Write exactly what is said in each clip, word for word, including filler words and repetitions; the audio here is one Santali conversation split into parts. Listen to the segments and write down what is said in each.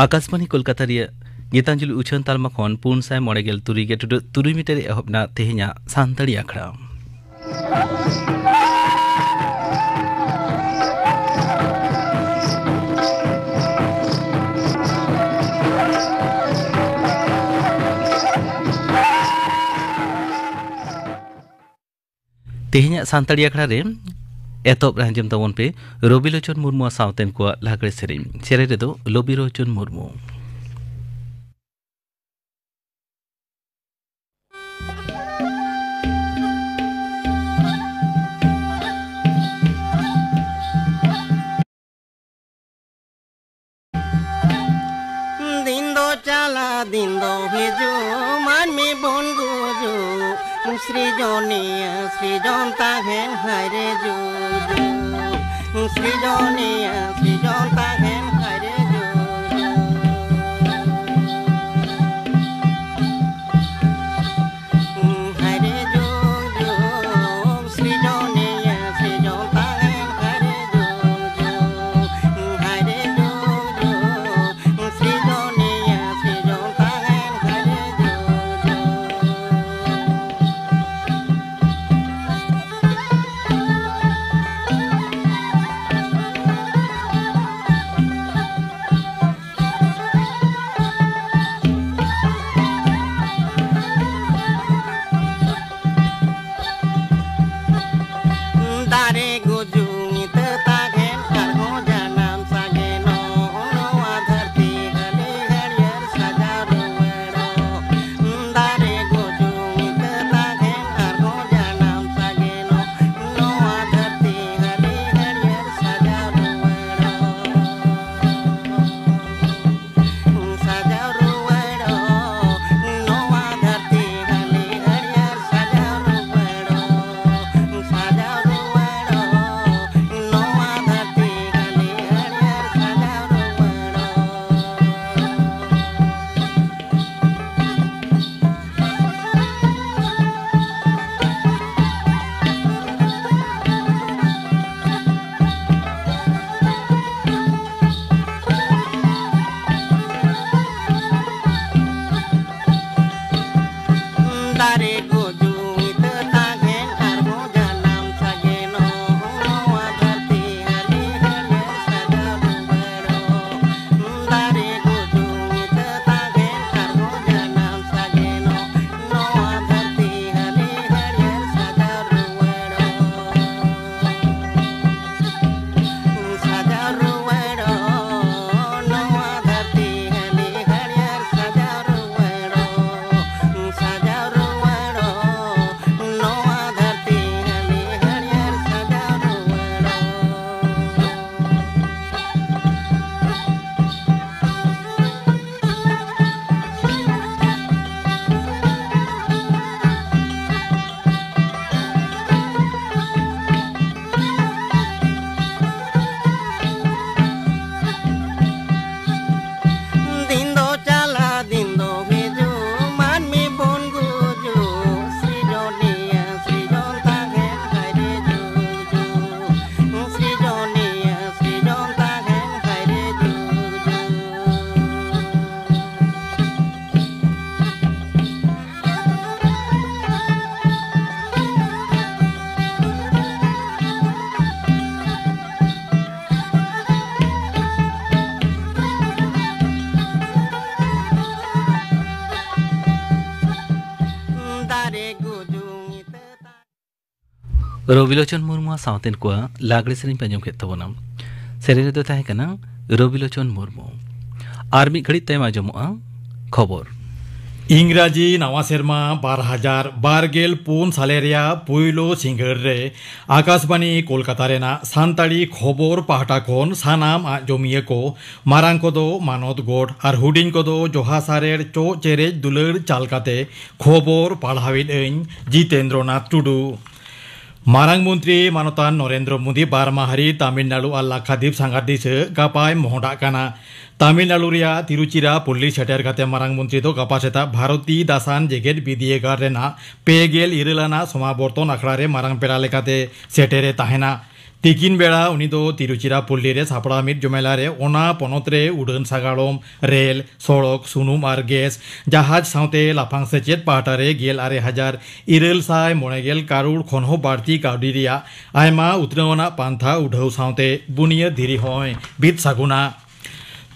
ᱟᱠᱟᱥᱵᱟᱬᱤ ᱠᱳᱞᱠᱟᱛᱟ ᱨᱮᱭᱟᱜ ᱜᱤᱛᱟᱧᱡᱚᱞᱤ ᱩᱪᱷᱟᱹᱱ ᱛᱟᱞᱢᱟ ᱠᱷᱚᱱ ᱯᱩᱱ ᱥᱟᱭ ᱢᱚᱬᱮ ᱜᱮᱞ ᱛᱩᱨᱩᱭ ᱜᱮᱴᱩᱰᱟᱹ ᱛᱩᱨᱩᱭ ᱢᱤᱴᱟᱨ ᱨᱮ ᱮᱦᱚᱵ ᱮᱱᱟ ᱛᱮᱦᱮᱧᱟᱜ ᱥᱟᱱᱛᱟᱲᱤ ᱟᱠᱷᱲᱟ᱾ ᱛᱮᱦᱮᱧᱟᱜ ᱥᱟᱱᱛᱟᱲᱤ ᱟᱠᱷᱲᱟ ᱨᱮ ᱮᱛᱚᱦᱚᱵ ᱨᱮ ᱟᱸᱡᱚᱢ ᱛᱟᱵᱚᱱ ᱯᱮ ᱨᱚᱵᱤᱞᱳᱪᱚᱱ ᱢᱩᱨᱢᱩᱣᱟᱜ ᱥᱟᱶᱛᱮᱱ ᱠᱚᱣᱟᱜ ᱞᱟᱜᱽᱲᱮ ᱥᱮᱨᱮᱧ᱾ ᱥᱮᱨᱮᱧ ᱨᱮᱫᱚ ᱞᱚᱵᱤᱞᱳᱪᱚᱱ ᱢᱩᱨᱢᱩ᱾ ᱫᱤᱱ ᱫᱚ ᱪᱟᱞᱟᱜ, ᱫᱤᱱ ᱫᱚ ᱦᱤᱡᱩᱜ, ᱢᱟᱹᱱᱢᱤ ᱵᱚᱱ ᱜᱩᱡᱩᱜ᱾ ᱥᱨᱤᱡᱚᱱᱤᱭᱟᱹ ᱥᱨᱤᱡᱚᱱ ᱛᱟᱦᱮᱱ ᱦᱟᱭ ᱨᱮ ᱡᱩᱜᱽ ᱡᱩᱜᱽ᱾ ᱥᱨᱤᱡᱚᱱᱤᱭᱟᱹ ᱥᱨᱤᱡᱚᱱ ᱛᱟᱦᱮᱱ ᱦᱟᱭ ᱨᱮ ᱡᱩᱜᱽ ᱡᱩᱜᱽ᱾ ᱫᱟᱨᱮ ᱜᱩᱡᱩᱜ ᱧᱤᱫᱟᱹ ᱛᱟᱦᱮᱱ ᱟᱨᱦᱚᱸ ᱡᱟᱱᱟᱢ ᱥᱟᱜᱮᱱᱚᱜ, ᱱᱚᱣᱟ ᱫᱷᱟᱹᱨᱛᱤ ᱦᱟᱹᱞᱤ ᱦᱟᱹᱞᱭᱟᱹᱲ ᱥᱟᱡᱟᱣ ᱨᱩᱣᱟᱹᱲᱚᱜ᱾ ᱫᱟᱨᱮ ᱜᱩᱡᱩᱜ ᱧᱤᱫᱟᱹ ᱛᱟᱦᱮᱱ ᱟᱨᱦᱚᱸ ᱡᱟᱱᱟᱢ ᱥᱟᱜᱮᱱᱚᱜ, ᱱᱚᱣᱟ ᱫᱷᱟᱹᱨᱛᱤ ᱦᱟᱹᱞᱤ ᱦᱟᱹᱞᱭᱟᱹᱲ ᱥᱟᱡᱟᱣ ᱨᱩᱣᱟᱹᱲᱚᱜ᱾ ᱥᱟᱡᱟᱣ ᱨᱩᱣᱟᱹᱲᱚᱜ, ᱱᱚᱣᱟ ᱫᱷᱟᱹᱨᱛᱤ ᱦᱟᱹᱞᱤ ᱦᱟᱹᱨᱭᱟᱹᱲ ᱥᱟᱡᱟᱣ ᱨᱩᱣᱟᱹᱲᱚᱜ, ᱥᱟᱡᱟᱣ ᱨᱩᱣᱟᱹᱲᱚᱜ, ᱱᱚᱣᱟ ᱫᱷᱟᱹᱨᱛᱤ ᱦᱟᱹᱞᱤ ᱦᱟᱹᱨᱭᱟᱹᱲ ᱥᱟᱡᱟᱣ ᱨᱩᱣᱟᱹᱲᱚᱜ᱾ ᱫᱤᱱ ᱫᱚ ᱪᱟᱞᱟᱜ, ᱫᱤᱱ ᱫᱚ ᱦᱤᱡᱩᱜ, ᱢᱟᱹᱱᱢᱤ ᱵᱚᱱ ᱜᱩᱡᱩᱜ᱾ ᱥᱤᱨᱡᱚᱱᱤᱭᱟᱹ ᱥᱤᱨᱡᱚᱱ ᱛᱟᱦᱮᱱ ᱦᱟᱭ ᱨᱮ ᱡᱩᱜᱽ ᱡᱩᱜᱽ᱾ ᱥᱤᱨᱡᱚᱱᱤᱭᱟᱹ ᱥᱤᱨᱡᱚᱱ ᱛᱟᱦᱮᱱ ᱦᱟᱭ ᱨᱮ ᱡᱩᱜᱽ ᱡᱩᱜᱽ᱾ ᱫᱟᱨᱮ ᱜᱩᱡᱩᱜ ᱧᱤᱫᱟᱹ ᱛᱟᱦᱮᱱ᱾ ᱨᱚᱵᱤᱞᱳᱪᱚᱱ ᱢᱩᱨᱢᱩᱣᱟᱜ ᱥᱟᱶᱛᱮᱱ ᱠᱚᱣᱟᱜ ᱞᱟᱜᱽᱲᱮ ᱥᱮᱨᱮᱧ ᱯᱮ ᱟᱸᱡᱚᱢ ᱠᱮᱫ ᱛᱟᱵᱚᱱᱟ᱾ ᱥᱮᱨᱮᱧ ᱨᱮᱫᱚ ᱛᱟᱦᱮᱸ ᱠᱟᱱᱟ ᱨᱚᱵᱤᱞᱳᱪᱚᱱ ᱢᱩᱨᱢᱩ᱾ ᱟᱨ ᱢᱤᱫ ᱜᱷᱟᱹᱲᱤᱡ ᱛᱟᱭᱚᱢ ᱟᱸᱡᱚᱢᱚᱜᱼᱟ ᱠᱷᱚᱵᱚᱨ᱾ ᱤᱝᱨᱟᱡᱤ ᱱᱟᱣᱟ ᱥᱮᱨᱢᱟ ᱵᱟᱨ ᱦᱟᱡᱟᱨ ᱵᱟᱨ ᱜᱮᱞ ᱯᱩᱱ ᱥᱟᱞᱮ ᱨᱮᱭᱟᱜ ᱯᱩᱭᱞᱩ ᱥᱤᱸᱜᱟᱹᱲ ᱨᱮ ᱟᱠᱟᱥᱵᱟᱱᱤ ᱠᱳᱞᱠᱟᱛᱟ ᱨᱮᱱᱟᱜ ᱥᱟᱱᱛᱟᱲᱤ ᱠᱷᱚᱵᱚᱨ ᱯᱟᱦᱴᱟ ᱠᱷᱚᱱ ᱥᱟᱱᱟᱢ ᱟᱸᱡᱚᱢᱤᱭᱟᱹ ᱠᱚ, ᱢᱟᱨᱟᱝ ᱠᱚᱫᱚ ᱢᱟᱱᱚᱛ ᱜᱚᱰ ᱟᱨ ᱦᱩᱰᱤᱧ ᱠᱚᱫᱚ ᱡᱚᱦᱟ ᱥᱟᱨᱮᱲ ᱪᱚᱜ ᱪᱮᱨᱮᱡ ᱫᱩᱞᱟᱹᱲ ᱪᱟᱞ ᱠᱟᱛᱮ ᱠᱷᱚᱵᱚᱨ ᱯᱟᱲᱦᱟᱣᱤᱫ ᱟᱹᱧ, ᱡᱤᱛᱮᱱᱫᱨᱚᱱᱟᱛᱷ ᱴᱩᱰᱩ᱾ ᱢᱟᱨᱟᱝ ᱢᱚᱱᱛᱨᱤ ᱢᱟᱱᱚᱛᱟᱱ ᱱᱚᱨᱮᱱᱫᱨᱚ ᱢᱳᱫᱤ ᱵᱟᱨ ᱢᱟᱦᱟᱨᱤ ᱛᱟᱢᱤᱞᱱᱟᱲᱩ ᱟᱨ ᱞᱟᱠᱠᱷᱟᱫᱤᱯ ᱥᱟᱸᱜᱷᱟᱨ ᱫᱤᱥᱟᱹ ᱜᱟᱯᱟᱭ ᱢᱚᱦᱰᱟᱜ ᱠᱟᱱᱟ᱾ ᱛᱟᱢᱤᱞᱱᱟᱲᱩ ᱨᱮᱭᱟᱜ ᱛᱤᱨᱩᱪᱤᱨᱟᱯᱚᱞᱞᱤ ᱥᱮᱴᱮᱨ ᱠᱟᱛᱮ ᱢᱟᱨᱟᱝ ᱢᱚᱱᱛᱨᱤ ᱫᱚ ᱜᱟᱯᱟ ᱥᱮᱛᱟᱜ ᱵᱷᱟᱨᱚᱛᱤ ᱫᱟᱥᱟᱱ ᱡᱮᱜᱮᱛ ᱵᱤᱨᱫᱟᱹᱜᱟᱲ ᱨᱮᱱᱟᱜ ᱯᱮ ᱜᱮᱞ ᱤᱨᱟᱹᱞ ᱟᱱᱟᱜ ᱥᱚᱢᱟᱵᱚᱨᱛᱚᱱ ᱟᱠᱷᱲᱟ ᱨᱮ ᱢᱟᱨᱟᱝ ᱯᱮᱲᱟ ᱞᱮᱠᱟᱛᱮ ᱥᱮᱴᱮᱨᱮ ᱛᱟᱦᱮᱱᱟ᱾ ᱛᱤᱠᱤᱱ ᱵᱮᱲᱟ ᱩᱱᱤ ᱫᱚ ᱛᱤᱨᱩᱪᱤᱨᱟᱯᱚᱞᱞᱤ ᱨᱮ ᱥᱟᱯᱲᱟᱣ ᱢᱤᱫ ᱡᱚᱢᱮᱞᱟ ᱨᱮ ᱚᱱᱟ ᱯᱚᱱᱚᱛ ᱨᱮ ᱩᱰᱟᱹᱱ ᱥᱟᱜᱟᱲᱚᱢ, ᱨᱮᱞ, ᱥᱚᱲᱚᱠ, ᱥᱩᱱᱩᱢ ᱟᱨ ᱜᱮᱥ, ᱡᱟᱦᱟᱡᱽ ᱥᱟᱶᱛᱮ ᱞᱟᱯᱷᱟᱝ ᱥᱮᱪᱮᱫ ᱯᱟᱦᱴᱟ ᱨᱮ ᱜᱮᱞ ᱟᱨᱮ ᱦᱟᱡᱟᱨ ᱤᱨᱟᱹᱞ ᱥᱟᱭ ᱢᱚᱬᱮ ᱜᱮᱞ ᱠᱟᱨᱳᱲ ᱠᱷᱚᱱ ᱦᱚᱸ ᱵᱟᱹᱲᱛᱤ ᱠᱟᱹᱣᱰᱤ ᱨᱮᱭᱟᱜ ᱟᱭᱢᱟ ᱩᱛᱱᱟᱹᱣ ᱟᱱᱟᱜ ᱯᱟᱱᱛᱷᱟ ᱩᱰᱷᱟᱹᱣ ᱥᱟᱶᱛᱮ ᱵᱩᱱᱤᱭᱟᱹᱫ ᱫᱷᱤᱨᱤ ᱦᱚᱸᱭ ᱵᱤᱫ ᱥᱟᱹᱜᱩᱱᱟ᱾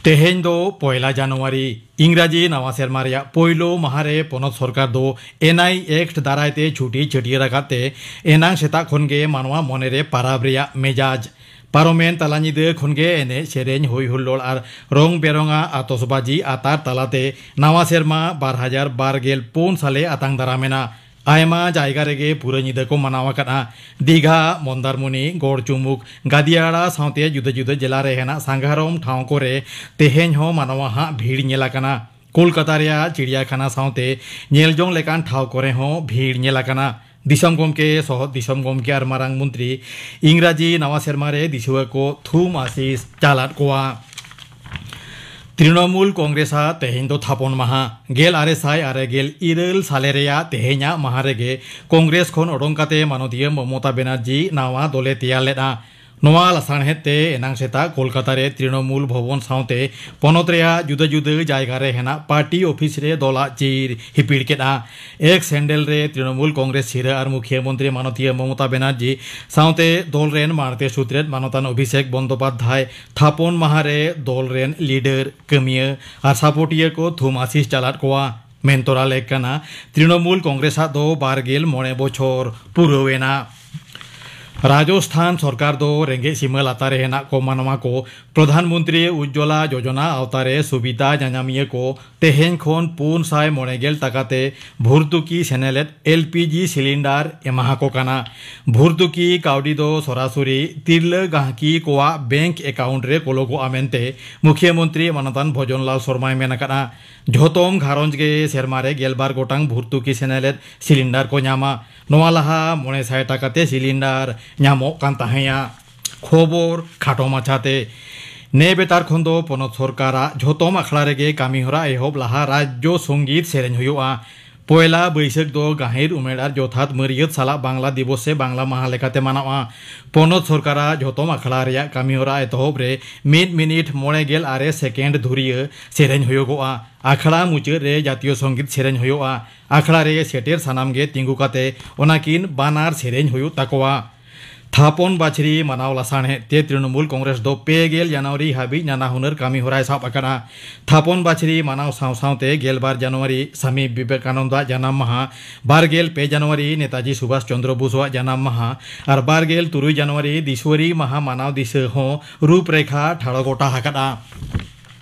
ᱛᱮᱦᱮᱧ ᱫᱚ ᱯᱚᱭᱞᱟ ᱡᱟᱱᱩᱣᱟᱨᱤ, ᱤᱝᱨᱟᱡᱤ ᱱᱟᱣᱟ ᱥᱮᱨᱢᱟ ᱨᱮᱭᱟᱜ ᱯᱳᱭᱞᱳ ᱢᱟᱦᱟ ᱨᱮ ᱯᱚᱱᱚᱛ ᱥᱚᱨᱠᱟᱨ ᱫᱚ N I Act ᱫᱟᱨᱟᱭ ᱛᱮ ᱪᱷᱩᱴᱤ ᱪᱷᱟᱹᱴᱭᱟᱹᱨ ᱟᱠᱟᱫ ᱛᱮ ᱮᱱᱟᱝ ᱥᱮᱛᱟᱜ ᱠᱷᱚᱱ ᱜᱮ ᱢᱟᱱᱣᱟ ᱢᱚᱱᱮ ᱨᱮ ᱯᱟᱨᱟᱵᱽ ᱨᱮᱭᱟᱜ ᱢᱮᱡᱟᱡᱽ᱾ ᱯᱟᱨᱚᱢᱮᱱ ᱛᱟᱞᱟ ᱧᱤᱫᱟᱹ ᱠᱷᱚᱱ ᱜᱮ ᱮᱱᱮᱡ ᱥᱮᱨᱮᱧ, ᱦᱩᱭ ᱦᱩᱞᱞᱚᱲ ᱟᱨ ᱨᱚᱝ ᱵᱮᱨᱚᱝ ᱟᱜ ᱟᱛᱚᱥᱵᱟᱡᱤ ᱟᱛᱟᱨ ᱛᱟᱞᱟᱛᱮ ᱱᱟᱣᱟ ᱥᱮᱨᱢᱟ ᱵᱟᱨ ᱦᱟᱡᱟᱨ ᱵᱟᱨ ᱜᱮᱞ ᱯᱩᱱ ᱥᱟᱞᱮ ᱟᱛᱟᱝ ᱫᱟᱨᱟᱢ ᱮᱱᱟ᱾ ᱟᱭᱢᱟ ᱡᱟᱭᱜᱟ ᱨᱮᱜᱮ ᱯᱩᱨᱟᱹ ᱧᱤᱫᱟᱹ ᱠᱚ ᱢᱟᱱᱟᱣ ᱟᱠᱟᱫᱼᱟ᱾ ᱫᱤᱜᱷᱟ, ᱢᱚᱱᱫᱟᱨᱢᱩᱱᱤ, ᱜᱚᱲᱪᱩᱢᱩᱠ, ᱜᱟᱫᱤᱭᱟᱲᱟ ᱥᱟᱶᱛᱮ ᱡᱩᱫᱟᱹ ᱡᱩᱫᱟᱹ ᱡᱮᱞᱟ ᱨᱮ ᱦᱮᱱᱟᱜ ᱥᱟᱸᱜᱷᱟᱨᱚᱢ ᱴᱷᱟᱶ ᱠᱚᱨᱮ ᱛᱮᱦᱮᱧ ᱦᱚᱸ ᱢᱟᱱᱣᱟ ᱦᱟᱜ ᱵᱷᱤᱲ ᱧᱮᱞ ᱟᱠᱟᱱᱟ᱾ ᱠᱳᱞᱠᱟᱛᱟ ᱨᱮᱭᱟᱜ ᱪᱤᱲᱤᱭᱟᱠᱷᱟᱱᱟ ᱥᱟᱶᱛᱮ ᱧᱮᱞ ᱡᱚᱝ ᱞᱮᱠᱟᱱ ᱴᱷᱟᱶ ᱠᱚᱨᱮ ᱦᱚᱸ ᱵᱷᱤᱲ ᱧᱮᱞ ᱟᱠᱟᱱᱟ᱾ ᱫᱤᱥᱚᱢ ᱜᱚᱢᱠᱮ, ᱥᱚᱦᱚᱫ ᱫᱤᱥᱚᱢ ᱜᱚᱢᱠᱮ ᱟᱨ ᱢᱟᱨᱟᱝ ᱢᱚᱱᱛᱨᱤ ᱤᱝᱨᱟᱡᱤ ᱱᱟᱣᱟ ᱥᱮᱨᱢᱟ ᱨᱮ ᱫᱤᱥᱩᱣᱟᱹ ᱠᱚ ᱛᱷᱩᱢ ᱟᱥᱤᱥ ᱪᱟᱞᱟᱫ ᱠᱚᱣᱟ᱾ ᱛᱨᱤᱱᱚᱢᱩᱞ ᱠᱚᱝᱜᱨᱮᱥᱟᱜ ᱛᱮᱦᱮᱧ ᱫᱚ ᱛᱷᱟᱯᱚᱱ ᱢᱟᱦᱟ᱾ ᱜᱮᱞ ᱟᱨᱮ ᱥᱟᱭ ᱟᱨᱮ ᱜᱮᱞ ᱤᱨᱟᱹᱞ ᱥᱟᱞᱮ ᱨᱮᱭᱟᱜ ᱛᱮᱦᱮᱧᱟᱜ ᱢᱟᱦᱟ ᱨᱮᱜᱮ ᱠᱚᱝᱜᱨᱮᱥ ᱠᱷᱚᱱ ᱚᱰᱚᱝ ᱠᱟᱛᱮ ᱢᱟᱱᱚᱛᱤᱭᱟᱹ ᱢᱚᱢᱚᱛᱟ ᱵᱮᱱᱟᱨᱡᱤ ᱱᱟᱣᱟ ᱫᱚᱞᱮ ᱛᱮᱭᱟᱨ ᱞᱮᱫᱼᱟ᱾ ᱱᱚᱣᱟ ᱞᱟᱥᱟᱬᱦᱮᱫ ᱛᱮ ᱮᱱᱟᱝ ᱥᱮᱛᱟᱜ ᱠᱳᱞᱠᱟᱛᱟ ᱨᱮ ᱛᱨᱤᱱᱚᱢᱩᱞ ᱵᱷᱚᱵᱚᱱ ᱥᱟᱶᱛᱮ ᱯᱚᱱᱚᱛ ᱨᱮᱭᱟᱜ ᱡᱩᱫᱟᱹ ᱡᱩᱫᱟᱹ ᱡᱟᱭᱜᱟ ᱨᱮ ᱦᱮᱱᱟᱜ ᱯᱟᱨᱴᱤ ᱚᱯᱷᱤᱥ ᱨᱮ ᱫᱚᱞᱟᱜ ᱪᱤᱨ ᱦᱤᱯᱤᱲ ᱠᱮᱫᱼᱟ᱾ ᱮᱠᱥ ᱦᱮᱱᱰᱮᱞ ᱨᱮ ᱛᱨᱤᱱᱚᱢᱩᱞ ᱠᱚᱝᱜᱨᱮᱥ ᱥᱤᱨᱟᱹ ᱟᱨ ᱢᱩᱠᱷᱤᱭᱟᱹ ᱢᱚᱱᱛᱨᱤ ᱢᱟᱱᱚᱛᱤᱭᱟᱹ ᱢᱚᱢᱚᱛᱟ ᱵᱮᱱᱟᱨᱡᱤ ᱥᱟᱶᱛᱮ ᱫᱚᱞ ᱨᱮᱱ ᱢᱟᱬᱛᱮ ᱥᱩᱛᱨᱮᱛ ᱢᱟᱱᱚᱛᱟᱱ ᱚᱵᱷᱤᱥᱮᱠ ᱵᱚᱱᱫᱳᱯᱟᱫᱽᱫᱷᱟᱭ ᱛᱷᱟᱯᱚᱱ ᱢᱟᱦᱟ ᱨᱮ ᱫᱚᱞ ᱨᱮᱱ ᱞᱤᱰᱟᱨ, ᱠᱟᱹᱢᱤᱭᱟᱹ ᱟᱨ ᱥᱟᱯᱚᱴᱤᱭᱟᱹ ᱠᱚ ᱛᱷᱩᱢ ᱟᱥᱤᱥ ᱪᱟᱞᱟᱫ ᱠᱚᱣᱟ᱾ ᱢᱮᱱ ᱛᱚᱨᱟ ᱞᱮᱠ ᱠᱟᱱᱟ, ᱛᱨᱤᱱᱚᱢᱩᱞ ᱠᱚᱝᱜᱨᱮᱥ ᱟᱜ ᱫᱚ ᱵᱟᱨ ᱜᱮᱞ ᱢᱚᱬᱮ ᱵᱚᱪᱷᱚᱨ ᱯᱩᱨᱟᱹᱣ ᱮᱱᱟ᱾ ᱨᱟᱡᱚᱥᱛᱷᱟᱱ ᱥᱚᱨᱠᱟᱨ ᱫᱚ ᱨᱮᱸᱜᱮᱡ ᱥᱤᱢᱟᱹ ᱞᱟᱛᱟᱨ ᱨᱮ ᱦᱮᱱᱟᱜ ᱠᱚ ᱢᱟᱱᱣᱟ ᱠᱚ ᱯᱨᱚᱫᱷᱟᱱ ᱢᱚᱱᱛᱨᱤ ᱩᱡᱽᱡᱚᱞᱟ ᱡᱳᱡᱚᱱᱟ ᱟᱣᱛᱟ ᱨᱮ ᱥᱩᱵᱤᱫᱷᱟ ᱧᱟᱧᱟᱢᱤᱭᱟᱹ ᱠᱚ ᱛᱮᱦᱮᱧ ᱠᱷᱚᱱ ᱯᱩᱱ ᱥᱟᱭ ᱢᱚᱬᱮ ᱜᱮᱞ ᱴᱟᱠᱟ ᱛᱮ ᱵᱷᱚᱨᱛᱩᱠᱤ ᱥᱮᱱᱮᱞᱮᱫ L P G ᱥᱤᱞᱤᱱᱰᱟᱨ ᱮᱢᱟ ᱦᱟᱠᱚ ᱠᱟᱱᱟ᱾ ᱵᱷᱚᱨᱛᱩᱠᱤ ᱠᱟᱹᱣᱰᱤ ᱫᱚ ᱥᱚᱨᱟᱥᱚᱨᱤ ᱛᱤᱨᱞᱟᱹ ᱜᱟᱦᱠᱤ ᱠᱚᱣᱟᱜ ᱵᱮᱝᱠ ᱮᱠᱟᱣᱩᱱᱴ ᱨᱮ ᱠᱚᱞᱚᱜᱚᱜᱼᱟ ᱢᱮᱱᱛᱮ ᱢᱩᱠᱷᱤᱭᱟᱹ ᱢᱚᱱᱛᱨᱤ ᱢᱟᱱᱚᱛᱟᱱ ᱵᱷᱚᱡᱚᱱ ᱞᱟᱞ ᱥᱚᱨᱢᱟᱭ ᱢᱮᱱ ᱟᱠᱟᱫᱼᱟ᱾ ᱡᱷᱚᱛᱚᱢ ᱜᱷᱟᱨᱚᱸᱡᱽ ᱜᱮ ᱥᱮᱨᱢᱟ ᱨᱮ ᱜᱮᱞᱵᱟᱨ ᱜᱚᱴᱟᱝ ᱵᱷᱚᱨᱛᱩᱠᱤ ᱥᱮᱱᱮᱞᱮᱫ ᱥᱤᱞᱤᱱᱰᱟᱨ ᱠᱚ ᱧᱟᱢᱟ᱾ ᱱᱚᱣᱟ ᱞᱟᱦᱟ ᱢᱚᱬᱮ ᱥᱟᱭ ᱴᱟᱠᱟ ᱛᱮ ᱥᱤᱞᱤᱱᱰᱟᱨ ᱧᱟᱢᱚᱜ ᱠᱟᱱ ᱛᱟᱦᱮᱸᱭᱟ᱾ ᱠᱷᱚᱵᱚᱨ ᱠᱷᱟᱴᱚ ᱢᱟᱪᱷᱟᱛᱮ᱾ ᱱᱮ ᱵᱮᱛᱟᱨ ᱠᱷᱚᱱ ᱫᱚ ᱯᱚᱱᱚᱛ ᱥᱚᱨᱠᱟᱨᱟᱜ ᱡᱷᱚᱛᱚᱢ ᱟᱠᱷᱲᱟ ᱨᱮᱜᱮ ᱠᱟᱹᱢᱤ ᱦᱚᱨᱟ ᱮᱦᱚᱵ ᱞᱟᱦᱟ ᱨᱟᱡᱽᱡᱚ ᱥᱚᱝᱜᱤᱛ ᱥᱮᱨᱮᱧ ᱦᱩᱭᱩᱜᱼᱟ᱾ ᱯᱚᱭᱞᱟ ᱵᱟᱹᱭᱥᱟᱹᱠᱷ ᱫᱚ ᱜᱟᱹᱦᱤᱨ ᱩᱢᱮᱲ ᱟᱨ ᱡᱚᱛᱷᱟᱛ ᱢᱟᱹᱨᱭᱟᱹᱛ ᱥᱟᱞᱟᱜ ᱵᱟᱝᱞᱟ ᱫᱤᱵᱚᱥ ᱥᱮ ᱵᱟᱝᱞᱟ ᱢᱟᱦᱟ ᱞᱮᱠᱟᱛᱮ ᱢᱟᱱᱟᱣᱜᱼᱟ᱾ ᱯᱚᱱᱚᱛ ᱥᱚᱨᱠᱟᱨᱟᱜ ᱡᱷᱚᱛᱚᱢ ᱟᱠᱷᱲᱟ ᱨᱮᱭᱟᱜ ᱠᱟᱹᱢᱤᱦᱚᱨᱟ ᱮᱛᱚᱦᱚᱵ ᱨᱮ ᱢᱤᱫ ᱢᱤᱱᱤᱴ ᱢᱚᱬᱮ ᱜᱮᱞ ᱟᱨᱮ ᱥᱮᱠᱮᱱᱰ ᱫᱷᱩᱨᱤᱭᱟᱹ ᱥᱮᱨᱮᱧ ᱦᱩᱭᱩᱜᱚᱜᱼᱟ᱾ ᱟᱠᱷᱲᱟ ᱢᱩᱪᱟᱹᱫ ᱨᱮ ᱡᱟᱛᱤᱭᱚ ᱥᱚᱝᱜᱤᱛ ᱥᱮᱨᱮᱧ ᱦᱩᱭᱩᱜᱼᱟ᱾ ᱟᱠᱷᱲᱟ ᱨᱮ ᱥᱮᱴᱮᱨ ᱥᱟᱱᱟᱢ ᱜᱮ ᱛᱤᱸᱜᱩ ᱠᱟᱛᱮ ᱚᱱᱟᱠᱤᱱ ᱵᱟᱱᱟᱨ ᱥᱮᱨᱮᱧ ᱦᱩᱭᱩᱜ ᱛᱟᱠᱚᱣᱟ᱾ ᱛᱷᱟᱯᱚᱱ ᱵᱟᱪᱷᱨᱤ ᱢᱟᱱᱟᱣ ᱞᱟᱥᱟᱲᱦᱮᱫ ᱛᱮ ᱛᱨᱤᱱᱚᱢᱩᱞ ᱠᱚᱝᱜᱨᱮᱥ ᱫᱚ ᱯᱮ ᱜᱮᱞ ᱡᱟᱱᱩᱣᱟᱨᱤ ᱦᱟᱹᱵᱤᱡ ᱱᱟᱱᱟ ᱦᱩᱱᱟᱹᱨ ᱠᱟᱹᱢᱤ ᱦᱚᱨᱟᱭ ᱥᱟᱵ ᱟᱠᱟᱫᱼᱟ᱾ ᱛᱷᱟᱯᱚᱱ ᱵᱟᱪᱷᱨᱤ ᱢᱟᱱᱟᱣ ᱥᱟᱶ ᱥᱟᱶᱛᱮ ᱜᱮᱞ ᱵᱟᱨ ᱡᱟᱱᱩᱣᱟᱨᱤ ᱥᱟᱢᱤ ᱵᱤᱵᱮᱠᱟᱱᱚᱱᱫᱚ ᱟᱜ ᱡᱟᱱᱟᱢ ᱢᱟᱦᱟ, ᱵᱟᱨ ᱜᱮᱞ ᱯᱮ ᱡᱟᱱᱩᱣᱟᱨᱤ ᱱᱮᱛᱟᱡᱤ ᱥᱩᱵᱷᱟᱥ ᱪᱚᱱᱫᱨᱚ ᱵᱳᱥ ᱟᱜ ᱡᱟᱱᱟᱢ ᱢᱟᱦᱟ ᱟᱨ ᱵᱟᱨ ᱜᱮᱞ ᱛᱩᱨᱩᱭ ᱡᱟᱱᱩᱣᱟᱨᱤ ᱫᱤᱥᱣᱟᱨᱤ ᱢᱟᱦᱟ ᱢᱟᱱᱟᱣ ᱫᱤᱥᱟᱹ ᱦᱚᱸ ᱨᱩᱯᱨᱮᱠᱷᱟ ᱴᱷᱟᱲᱚ ᱜᱚᱴᱟ ᱟᱠᱟᱫᱼᱟ᱾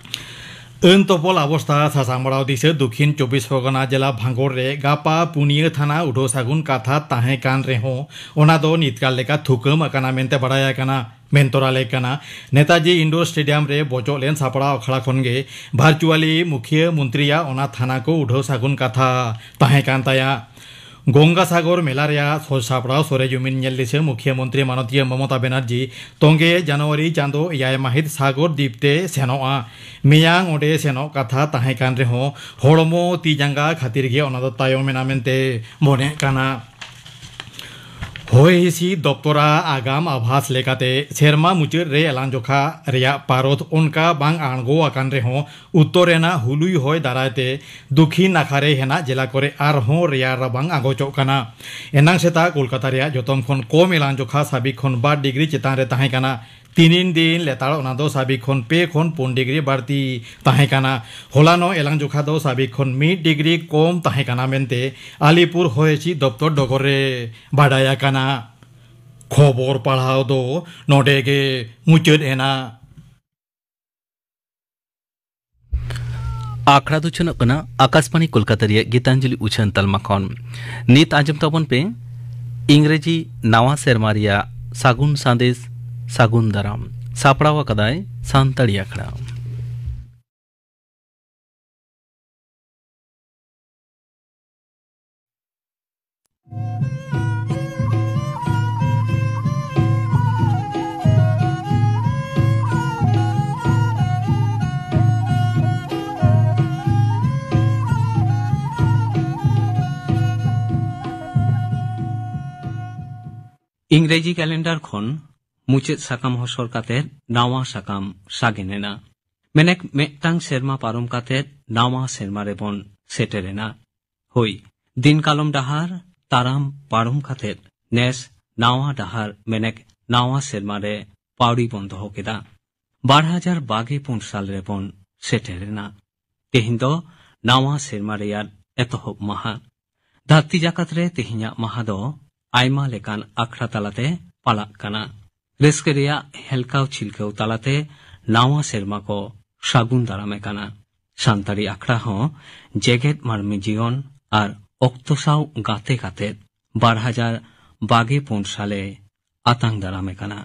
ᱟᱹᱱ ᱛᱚᱯᱚᱞ ᱟᱵᱚᱥᱛᱟ ᱥᱟᱥᱟᱝᱵᱟᱲᱟᱣ ᱫᱤᱥᱟᱹ ᱫᱚᱠᱷᱤᱱ ᱪᱚᱵᱵᱤᱥ ᱯᱚᱨᱜᱚᱱᱟ ᱡᱮᱞᱟ ᱵᱷᱟᱸᱜᱚᱲ ᱨᱮ ᱜᱟᱯᱟ ᱯᱩᱱᱤᱭᱟᱹ ᱛᱷᱟᱱᱟ ᱩᱰᱷᱟᱹᱣ ᱥᱟᱹᱜᱩᱱ ᱠᱟᱛᱷᱟ ᱛᱟᱦᱮᱸ ᱠᱟᱱ ᱨᱮᱦᱚᱸ ᱚᱱᱟ ᱫᱚ ᱱᱤᱛᱠᱟᱨ ᱞᱮᱠᱟ ᱛᱷᱩᱠᱟᱹᱢ ᱟᱠᱟᱱᱟ ᱢᱮᱱᱛᱮ ᱵᱟᱲᱟᱭ ᱟᱠᱟᱱᱟ᱾ ᱢᱮᱱᱛᱚᱨᱟᱞᱮ ᱠᱟᱱᱟ᱾ ᱱᱮᱛᱟᱡᱤ ᱤᱱᱰᱳᱨ ᱥᱴᱮᱰᱤᱭᱟᱢ ᱨᱮ ᱵᱚᱪᱚᱜ ᱞᱮᱱ ᱥᱟᱯᱲᱟᱣ ᱟᱠᱷᱲᱟ ᱠᱷᱚᱱ ᱜᱮ ᱵᱷᱟᱨᱪᱩᱣᱟᱞᱤ ᱢᱩᱠᱷᱤᱭᱟᱹ ᱢᱚᱱᱛᱨᱤᱭᱟᱜ ᱚᱱᱟ ᱛᱷᱟᱱᱟ ᱠᱚ ᱩᱰᱷᱟᱹᱣ ᱥᱟᱹᱜᱩᱱ ᱠᱟᱛᱷᱟ ᱛᱟᱦᱮᱸ ᱠᱟᱱ ᱛᱟᱭᱟ᱾ ᱜᱚᱝᱜᱟ ᱥᱟᱜᱚᱨ ᱢᱮᱞᱟ ᱨᱮᱭᱟᱜ ᱥᱚᱡᱽ ᱥᱟᱯᱲᱟᱣ ᱥᱚᱨᱮᱡᱩᱢᱤᱱ ᱧᱮᱞ ᱫᱤᱥᱟᱹ ᱢᱩᱠᱷᱤᱭᱟᱹ ᱢᱚᱱᱛᱨᱤ ᱢᱟᱱᱚᱛᱤᱭᱟᱹ ᱢᱚᱢᱚᱛᱟ ᱵᱮᱱᱟᱨᱡᱤ ᱛᱚᱸᱜᱮ ᱡᱟᱱᱩᱣᱟᱨᱤ ᱪᱟᱸᱫᱚ ᱮᱭᱟᱭ ᱢᱟᱹᱦᱤᱛ ᱥᱟᱜᱚᱨ ᱫᱤᱯ ᱛᱮ ᱥᱮᱱᱚᱜᱼᱟ᱾ ᱢᱮᱭᱟᱝ ᱚᱸᱰᱮ ᱥᱮᱱᱚᱜ ᱠᱟᱛᱷᱟ ᱛᱟᱦᱮᱸ ᱠᱟᱱ ᱨᱮᱦᱚᱸ ᱦᱚᱲᱢᱚ ᱛᱤ ᱡᱟᱸᱜᱟ ᱠᱷᱟᱹᱛᱤᱨ ᱜᱮ ᱚᱱᱟ ᱫᱚ ᱛᱟᱭᱚᱢ ᱮᱱᱟ ᱢᱮᱱᱛᱮ ᱢᱚᱱᱮᱜ ᱠᱟᱱᱟ᱾ ᱦᱚᱭ ᱦᱤᱸᱥᱤᱫ ᱫᱚᱯᱛᱚᱨᱟᱜ ᱟᱜᱟᱢ ᱟᱵᱷᱟᱥ ᱞᱮᱠᱟᱛᱮ, ᱥᱮᱨᱢᱟ ᱢᱩᱪᱟᱹᱫ ᱨᱮ ᱮᱞᱟᱝ ᱡᱚᱠᱷᱟ ᱨᱮᱭᱟᱜ ᱯᱟᱨᱚᱫ ᱚᱱᱠᱟ ᱵᱟᱝ ᱟᱬᱜᱚ ᱟᱠᱟᱱ ᱨᱮᱦᱚᱸ, ᱩᱛᱛᱚᱨ ᱨᱮᱱᱟᱜ ᱦᱩᱞᱩᱭ ᱦᱚᱭ ᱫᱟᱨᱟᱭ ᱛᱮ ᱫᱩᱠᱷᱤᱱ ᱱᱟᱠᱷᱟ ᱨᱮ ᱦᱮᱱᱟᱜ ᱡᱮᱞᱟ ᱠᱚᱨᱮ ᱟᱨᱦᱚᱸ ᱨᱮᱭᱟᱲ ᱨᱟᱵᱟᱝ ᱟᱸᱜᱚᱪᱚᱜ ᱠᱟᱱᱟ᱾ ᱮᱱᱟᱝ ᱥᱮᱛᱟᱜ ᱠᱳᱞᱠᱟᱛᱟ ᱨᱮᱭᱟᱜ ᱡᱚᱛᱚᱢ ᱠᱷᱚᱱ ᱠᱚᱢ ᱮᱞᱟᱝ ᱡᱚᱠᱷᱟ ᱥᱟᱵᱤᱠ ᱠᱷᱚᱱ ᱵᱟᱨ ᱰᱤᱜᱽᱨᱤ ᱪᱮᱛᱟᱱ ᱨᱮ ᱛᱟᱦᱮᱸ ᱠᱟᱱᱟ᱾ ᱛᱤᱱᱤᱱ ᱫᱤᱱ ᱞᱮᱛᱟᱲ ᱚᱱᱟ ᱫᱚ ᱥᱟᱵᱤᱠ ᱠᱷᱚᱱ ᱯᱮ ᱠᱷᱚᱱ ᱯᱩᱱ ᱰᱤᱜᱽᱨᱤ ᱵᱟᱹᱲᱛᱤ ᱛᱟᱦᱮᱸ ᱠᱟᱱᱟ᱾ ᱦᱚᱞᱟᱱᱚᱜ ᱮᱞᱟᱝ ᱡᱚᱠᱷᱟ ᱫᱚ ᱥᱟᱵᱤᱠ ᱠᱷᱚᱱ ᱢᱤᱫ ᱰᱤᱜᱽᱨᱤ ᱠᱚᱢ ᱛᱟᱦᱮᱸ ᱠᱟᱱᱟ ᱢᱮᱱᱛᱮ ᱟᱞᱤᱯᱩᱨ ᱦᱚᱭ ᱦᱤᱸᱥᱤᱫ ᱫᱚᱯᱛᱚᱨ ᱰᱚᱜᱚᱨ ᱨᱮ ᱵᱟᱰᱟᱭ ᱟᱠᱟᱱᱟ᱾ ᱠᱷᱚᱵᱚᱨ ᱯᱟᱲᱦᱟᱣ ᱫᱚ ᱱᱚᱰᱮ ᱜᱮ ᱢᱩᱪᱟᱹᱫ ᱮᱱᱟ᱾ ᱟᱠᱷᱲᱟ ᱫᱚ ᱪᱷᱟᱹᱱᱚᱜ ᱠᱟᱱᱟ ᱟᱠᱟᱥᱵᱟᱬᱤ ᱠᱳᱞᱠᱟᱛᱟ ᱨᱮᱭᱟᱜ ᱜᱤᱛᱟᱧᱡᱚᱞᱤ ᱩᱪᱷᱟᱹᱱ ᱛᱟᱞᱢᱟ ᱠᱷᱚᱱ᱾ ᱱᱤᱛ ᱟᱸᱡᱚᱢ ᱛᱟᱵᱚᱱ ᱯᱮ ᱤᱝᱨᱮᱡᱤ ᱱᱟᱣᱟ ᱥᱮᱨᱢᱟ ᱨᱮᱭᱟᱜ ᱥᱟᱹᱜᱩᱱ ᱥᱟᱸᱫᱮᱥ, ᱥᱟᱹᱜᱩᱱ ᱫᱟᱨᱟᱢ᱾ ᱥᱟᱯᱲᱟᱣ ᱟᱠᱟᱫᱟᱭ ᱥᱟᱱᱛᱟᱲᱤ ᱟᱠᱷᱲᱟ᱾ ᱤᱝᱨᱮᱡᱤ ᱠᱮᱞᱮᱱᱰᱟᱨ ᱠᱷᱚᱱ ᱢᱩᱪᱟᱹᱫ ᱥᱟᱠᱟᱢ ᱦᱚᱥᱚᱨ ᱠᱟᱛᱮ ᱱᱟᱣᱟ ᱥᱟᱠᱟᱢ ᱥᱟᱜᱮᱱ ᱮᱱᱟ᱾ ᱢᱮᱱᱮᱠ ᱢᱤᱫᱴᱟᱝ ᱥᱮᱨᱢᱟ ᱯᱟᱨᱚᱢ ᱠᱟᱛᱮ ᱱᱟᱣᱟ ᱥᱮᱨᱢᱟ ᱨᱮᱵᱚᱱ ᱥᱮᱴᱮᱨ ᱮᱱᱟ᱾ ᱦᱳᱭ, ᱫᱤᱱ ᱠᱟᱞᱚᱢ ᱰᱟᱦᱟᱨ ᱛᱟᱲᱟᱢ ᱯᱟᱨᱚᱢ ᱠᱟᱛᱮ ᱱᱮᱥ ᱱᱟᱣᱟ ᱰᱟᱦᱟᱨ ᱢᱮᱱᱮᱠ ᱱᱟᱣᱟ ᱥᱮᱨᱢᱟ ᱨᱮ ᱯᱟᱹᱣᱲᱤ ᱵᱚᱱ ᱫᱚᱦᱚ ᱠᱮᱫᱟ᱾ ᱵᱟᱨ ᱦᱟᱡᱟᱨ ᱵᱟᱜᱮ ᱯᱩᱱ ᱥᱟᱞ ᱨᱮᱵᱚᱱ ᱥᱮᱴᱮᱨ ᱮᱱᱟ᱾ ᱛᱮᱦᱮᱧ ᱫᱚ ᱱᱟᱣᱟ ᱥᱮᱨᱢᱟ ᱨᱮᱭᱟᱜ ᱮᱛᱚᱦᱚᱵ ᱢᱟᱦᱟ᱾ ᱫᱷᱟᱹᱨᱛᱤ ᱡᱟᱠᱟᱛ ᱨᱮ ᱛᱮᱦᱮᱧᱟᱜ ᱢᱟᱦᱟ ᱫᱚ ᱟᱭᱢᱟ ᱞᱮᱠᱟᱱ ᱟᱠᱷᱲᱟ ᱛᱟᱞᱟᱛᱮ ᱯᱟᱞᱟᱜ ᱠᱟᱱᱟ᱾ ᱨᱟᱹᱥᱠᱟᱹ ᱨᱮᱭᱟᱜ ᱦᱮᱞᱠᱟᱣ ᱪᱷᱤᱞᱠᱟᱹᱣ ᱛᱟᱞᱟᱛᱮ ᱱᱟᱣᱟ ᱥᱮᱨᱢᱟ ᱠᱚ ᱥᱟᱹᱜᱩᱱ ᱫᱟᱨᱟᱢᱮ ᱠᱟᱱᱟ᱾ ᱥᱟᱱᱛᱟᱲᱤ ᱟᱠᱷᱲᱟ ᱦᱚᱸ ᱡᱮᱜᱮᱛ ᱢᱟᱹᱱᱢᱤ ᱡᱤᱭᱚᱱ ᱟᱨ ᱚᱠᱛᱚ ᱥᱟᱶ ᱜᱟᱛᱮ ᱠᱟᱛᱮ ᱵᱟᱨ ᱦᱟᱡᱟᱨ ᱵᱟᱜᱮ ᱯᱩᱱ ᱥᱟᱞᱮ ᱟᱛᱟᱝ ᱫᱟᱨᱟᱢᱮ ᱠᱟᱱᱟ᱾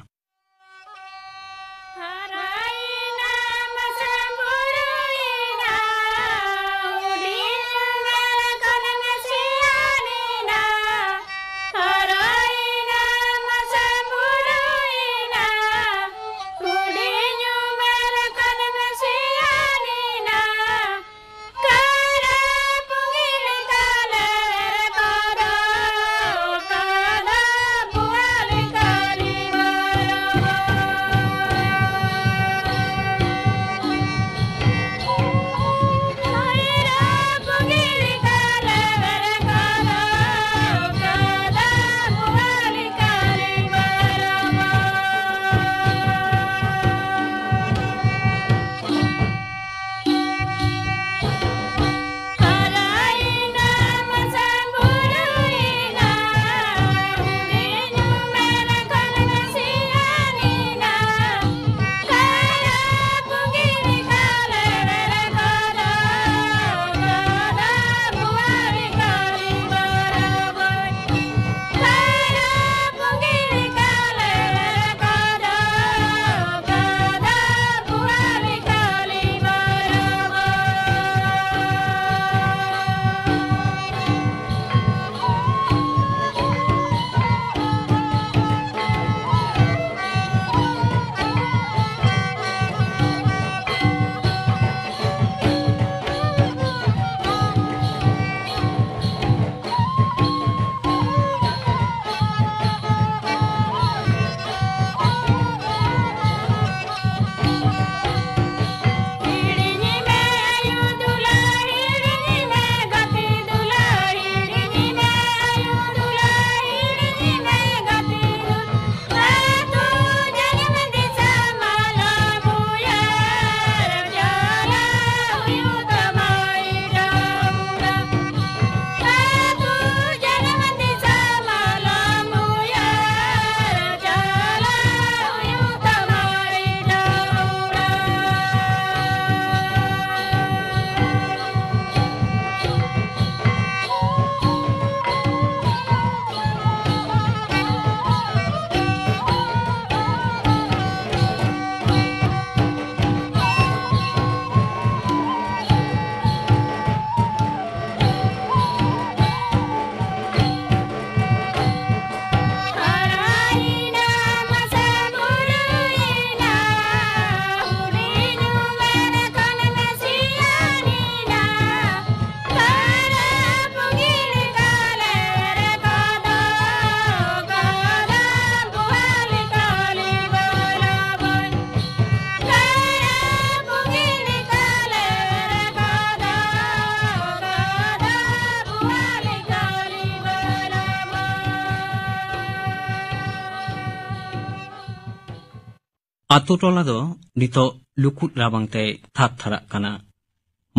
ᱟᱛᱳ ᱴᱚᱞᱟ ᱫᱚ ᱱᱤᱛᱚᱜ ᱞᱩᱠᱩᱫ ᱨᱟᱵᱟᱝ ᱛᱮᱭ ᱛᱷᱟᱨ ᱛᱷᱟᱨᱟᱜ ᱠᱟᱱᱟ᱾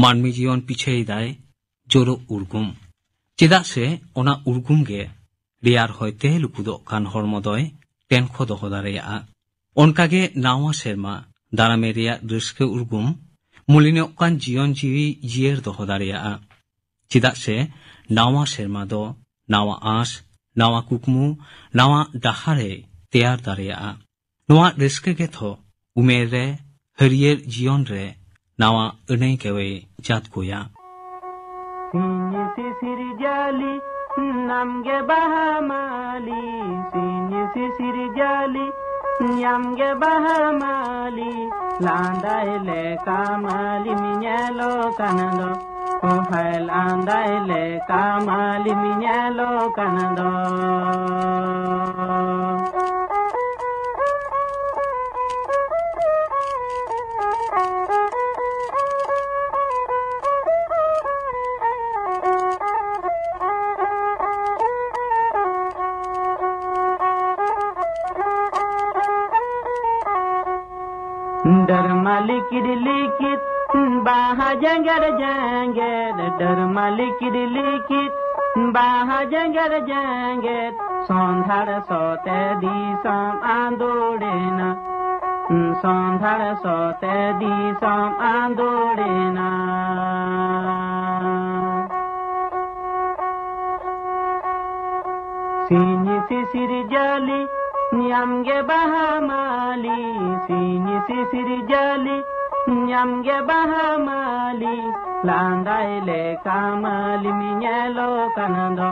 ᱢᱟᱹᱱᱢᱤ ᱡᱤᱭᱚᱱ ᱯᱤᱪᱷᱟᱹᱭᱮᱫᱟᱭ ᱡᱳᱨᱳᱜ ᱩᱨᱜᱩᱢ᱾ ᱪᱮᱫᱟᱜ ᱥᱮ ᱚᱱᱟ ᱩᱨᱜᱩᱢ ᱜᱮ ᱨᱮᱭᱟᱲ ᱦᱚᱭᱛᱮ ᱞᱩᱠᱩᱫᱚᱜ ᱠᱟᱱ ᱦᱚᱲᱢᱚ ᱫᱚᱭ ᱴᱮᱱᱠᱷᱚ ᱫᱚᱦᱚ ᱫᱟᱲᱮᱭᱟᱜᱼᱟ᱾ ᱚᱱᱠᱟᱜᱮ ᱱᱟᱣᱟ ᱥᱮᱨᱢᱟ ᱫᱟᱨᱟᱢᱮ ᱨᱮᱭᱟᱜ ᱨᱟᱹᱥᱠᱟᱹ ᱩᱨᱜᱩᱢ ᱢᱩᱞᱤᱱᱚᱜ ᱠᱟᱱ ᱡᱤᱭᱚᱱ ᱡᱤᱣᱤ ᱡᱤᱭᱟᱹᱲ ᱫᱚᱦᱚ ᱫᱟᱲᱮᱭᱟᱜᱼᱟ᱾ ᱪᱮᱫᱟᱜ ᱥᱮ ᱱᱟᱣᱟ ᱥᱮᱨᱢᱟ ᱫᱚ ᱱᱟᱣᱟ ᱟᱸᱥ, ᱱᱟᱣᱟ ᱠᱩᱠᱢᱩ, ᱱᱟᱣᱟ ᱰᱟᱦᱟᱨ ᱮ ᱛᱮᱭᱟᱨ ᱫᱟᱲᱮᱭᱟᱜᱼᱟ᱾ ᱱᱚᱣᱟ ᱨᱟᱹᱥᱠᱟᱹ ᱜᱮ ᱛᱷᱚ ᱩᱢᱮᱨ ᱨᱮ, ᱦᱟᱹᱨᱭᱟᱹᱲ ᱡᱤᱭᱚᱱ ᱨᱮ ᱱᱟᱣᱟ ᱟᱹᱱᱟᱹᱭ ᱠᱟᱹᱣᱮ ᱡᱟᱛ ᱠᱚᱭᱟ᱾ ᱥᱤᱧ ᱥᱤᱥᱤᱨ ᱡᱟᱹᱞᱤ ᱱᱟᱢ ᱜᱮ ᱵᱟᱦᱟ ᱢᱟᱹᱞᱤ, ᱥᱤᱧ ᱥᱤᱥᱤᱨ ᱡᱟᱹᱞᱤ ᱧᱟᱢ ᱜᱮ ᱵᱟᱦᱟ ᱢᱟᱹᱞᱤ, ᱞᱟᱸᱫᱟᱭ ᱞᱮᱠᱟ ᱢᱟᱹᱞᱤᱢ ᱧᱮᱞᱚᱜ ᱠᱟᱱ ᱫᱚ, ᱚ ᱦᱟᱭ ᱞᱟᱸᱫᱟᱭ ᱞᱮᱠᱟ ᱢᱟᱹᱞᱤᱢ ᱧᱮᱞᱚᱜ ᱠᱟᱱ ᱫᱚ᱾ ᱰᱟᱹᱨᱢᱟ ᱞᱤᱠᱤᱰ ᱞᱤᱠᱤᱰ ᱵᱟᱦᱟ ᱡᱮᱸᱜᱮᱫ ᱡᱮᱸᱜᱮᱫ, ᱰᱟᱹᱨᱢᱟ ᱞᱤᱠᱤᱰ ᱞᱤᱠᱤᱰ ᱵᱟᱦᱟ ᱡᱮᱸᱜᱮᱫ ᱡᱮᱸᱜᱮᱫ, ᱥᱚᱸᱫᱷᱟᱲ ᱥᱚᱛᱮ ᱫᱤᱥᱚᱢ ᱟᱸᱫᱳᱲᱮᱱᱟ, ᱥᱚᱸᱫᱷᱟᱲ ᱥᱚᱛᱮ ᱫᱤᱥᱚᱢ ᱟᱸᱫᱳᱲᱮᱱᱟ᱾ ᱥᱤᱧ ᱥᱤᱥᱤᱨ ᱡᱟᱹᱞᱤ ᱧᱟᱢ ᱜᱮ ᱵᱟᱦᱟ ᱢᱟᱹᱞᱤ, ᱥᱤᱧ ᱥᱤᱥᱤᱨ ᱡᱟᱹᱞᱤ ᱧᱟᱢ ᱜᱮ ᱵᱟᱦᱟ ᱢᱟᱹᱞᱤ, ᱞᱟᱸᱫᱟᱭ ᱞᱮᱠᱟ ᱢᱟᱹᱞᱤᱢ ᱧᱮᱞᱚᱜ ᱠᱟᱱ ᱫᱚ,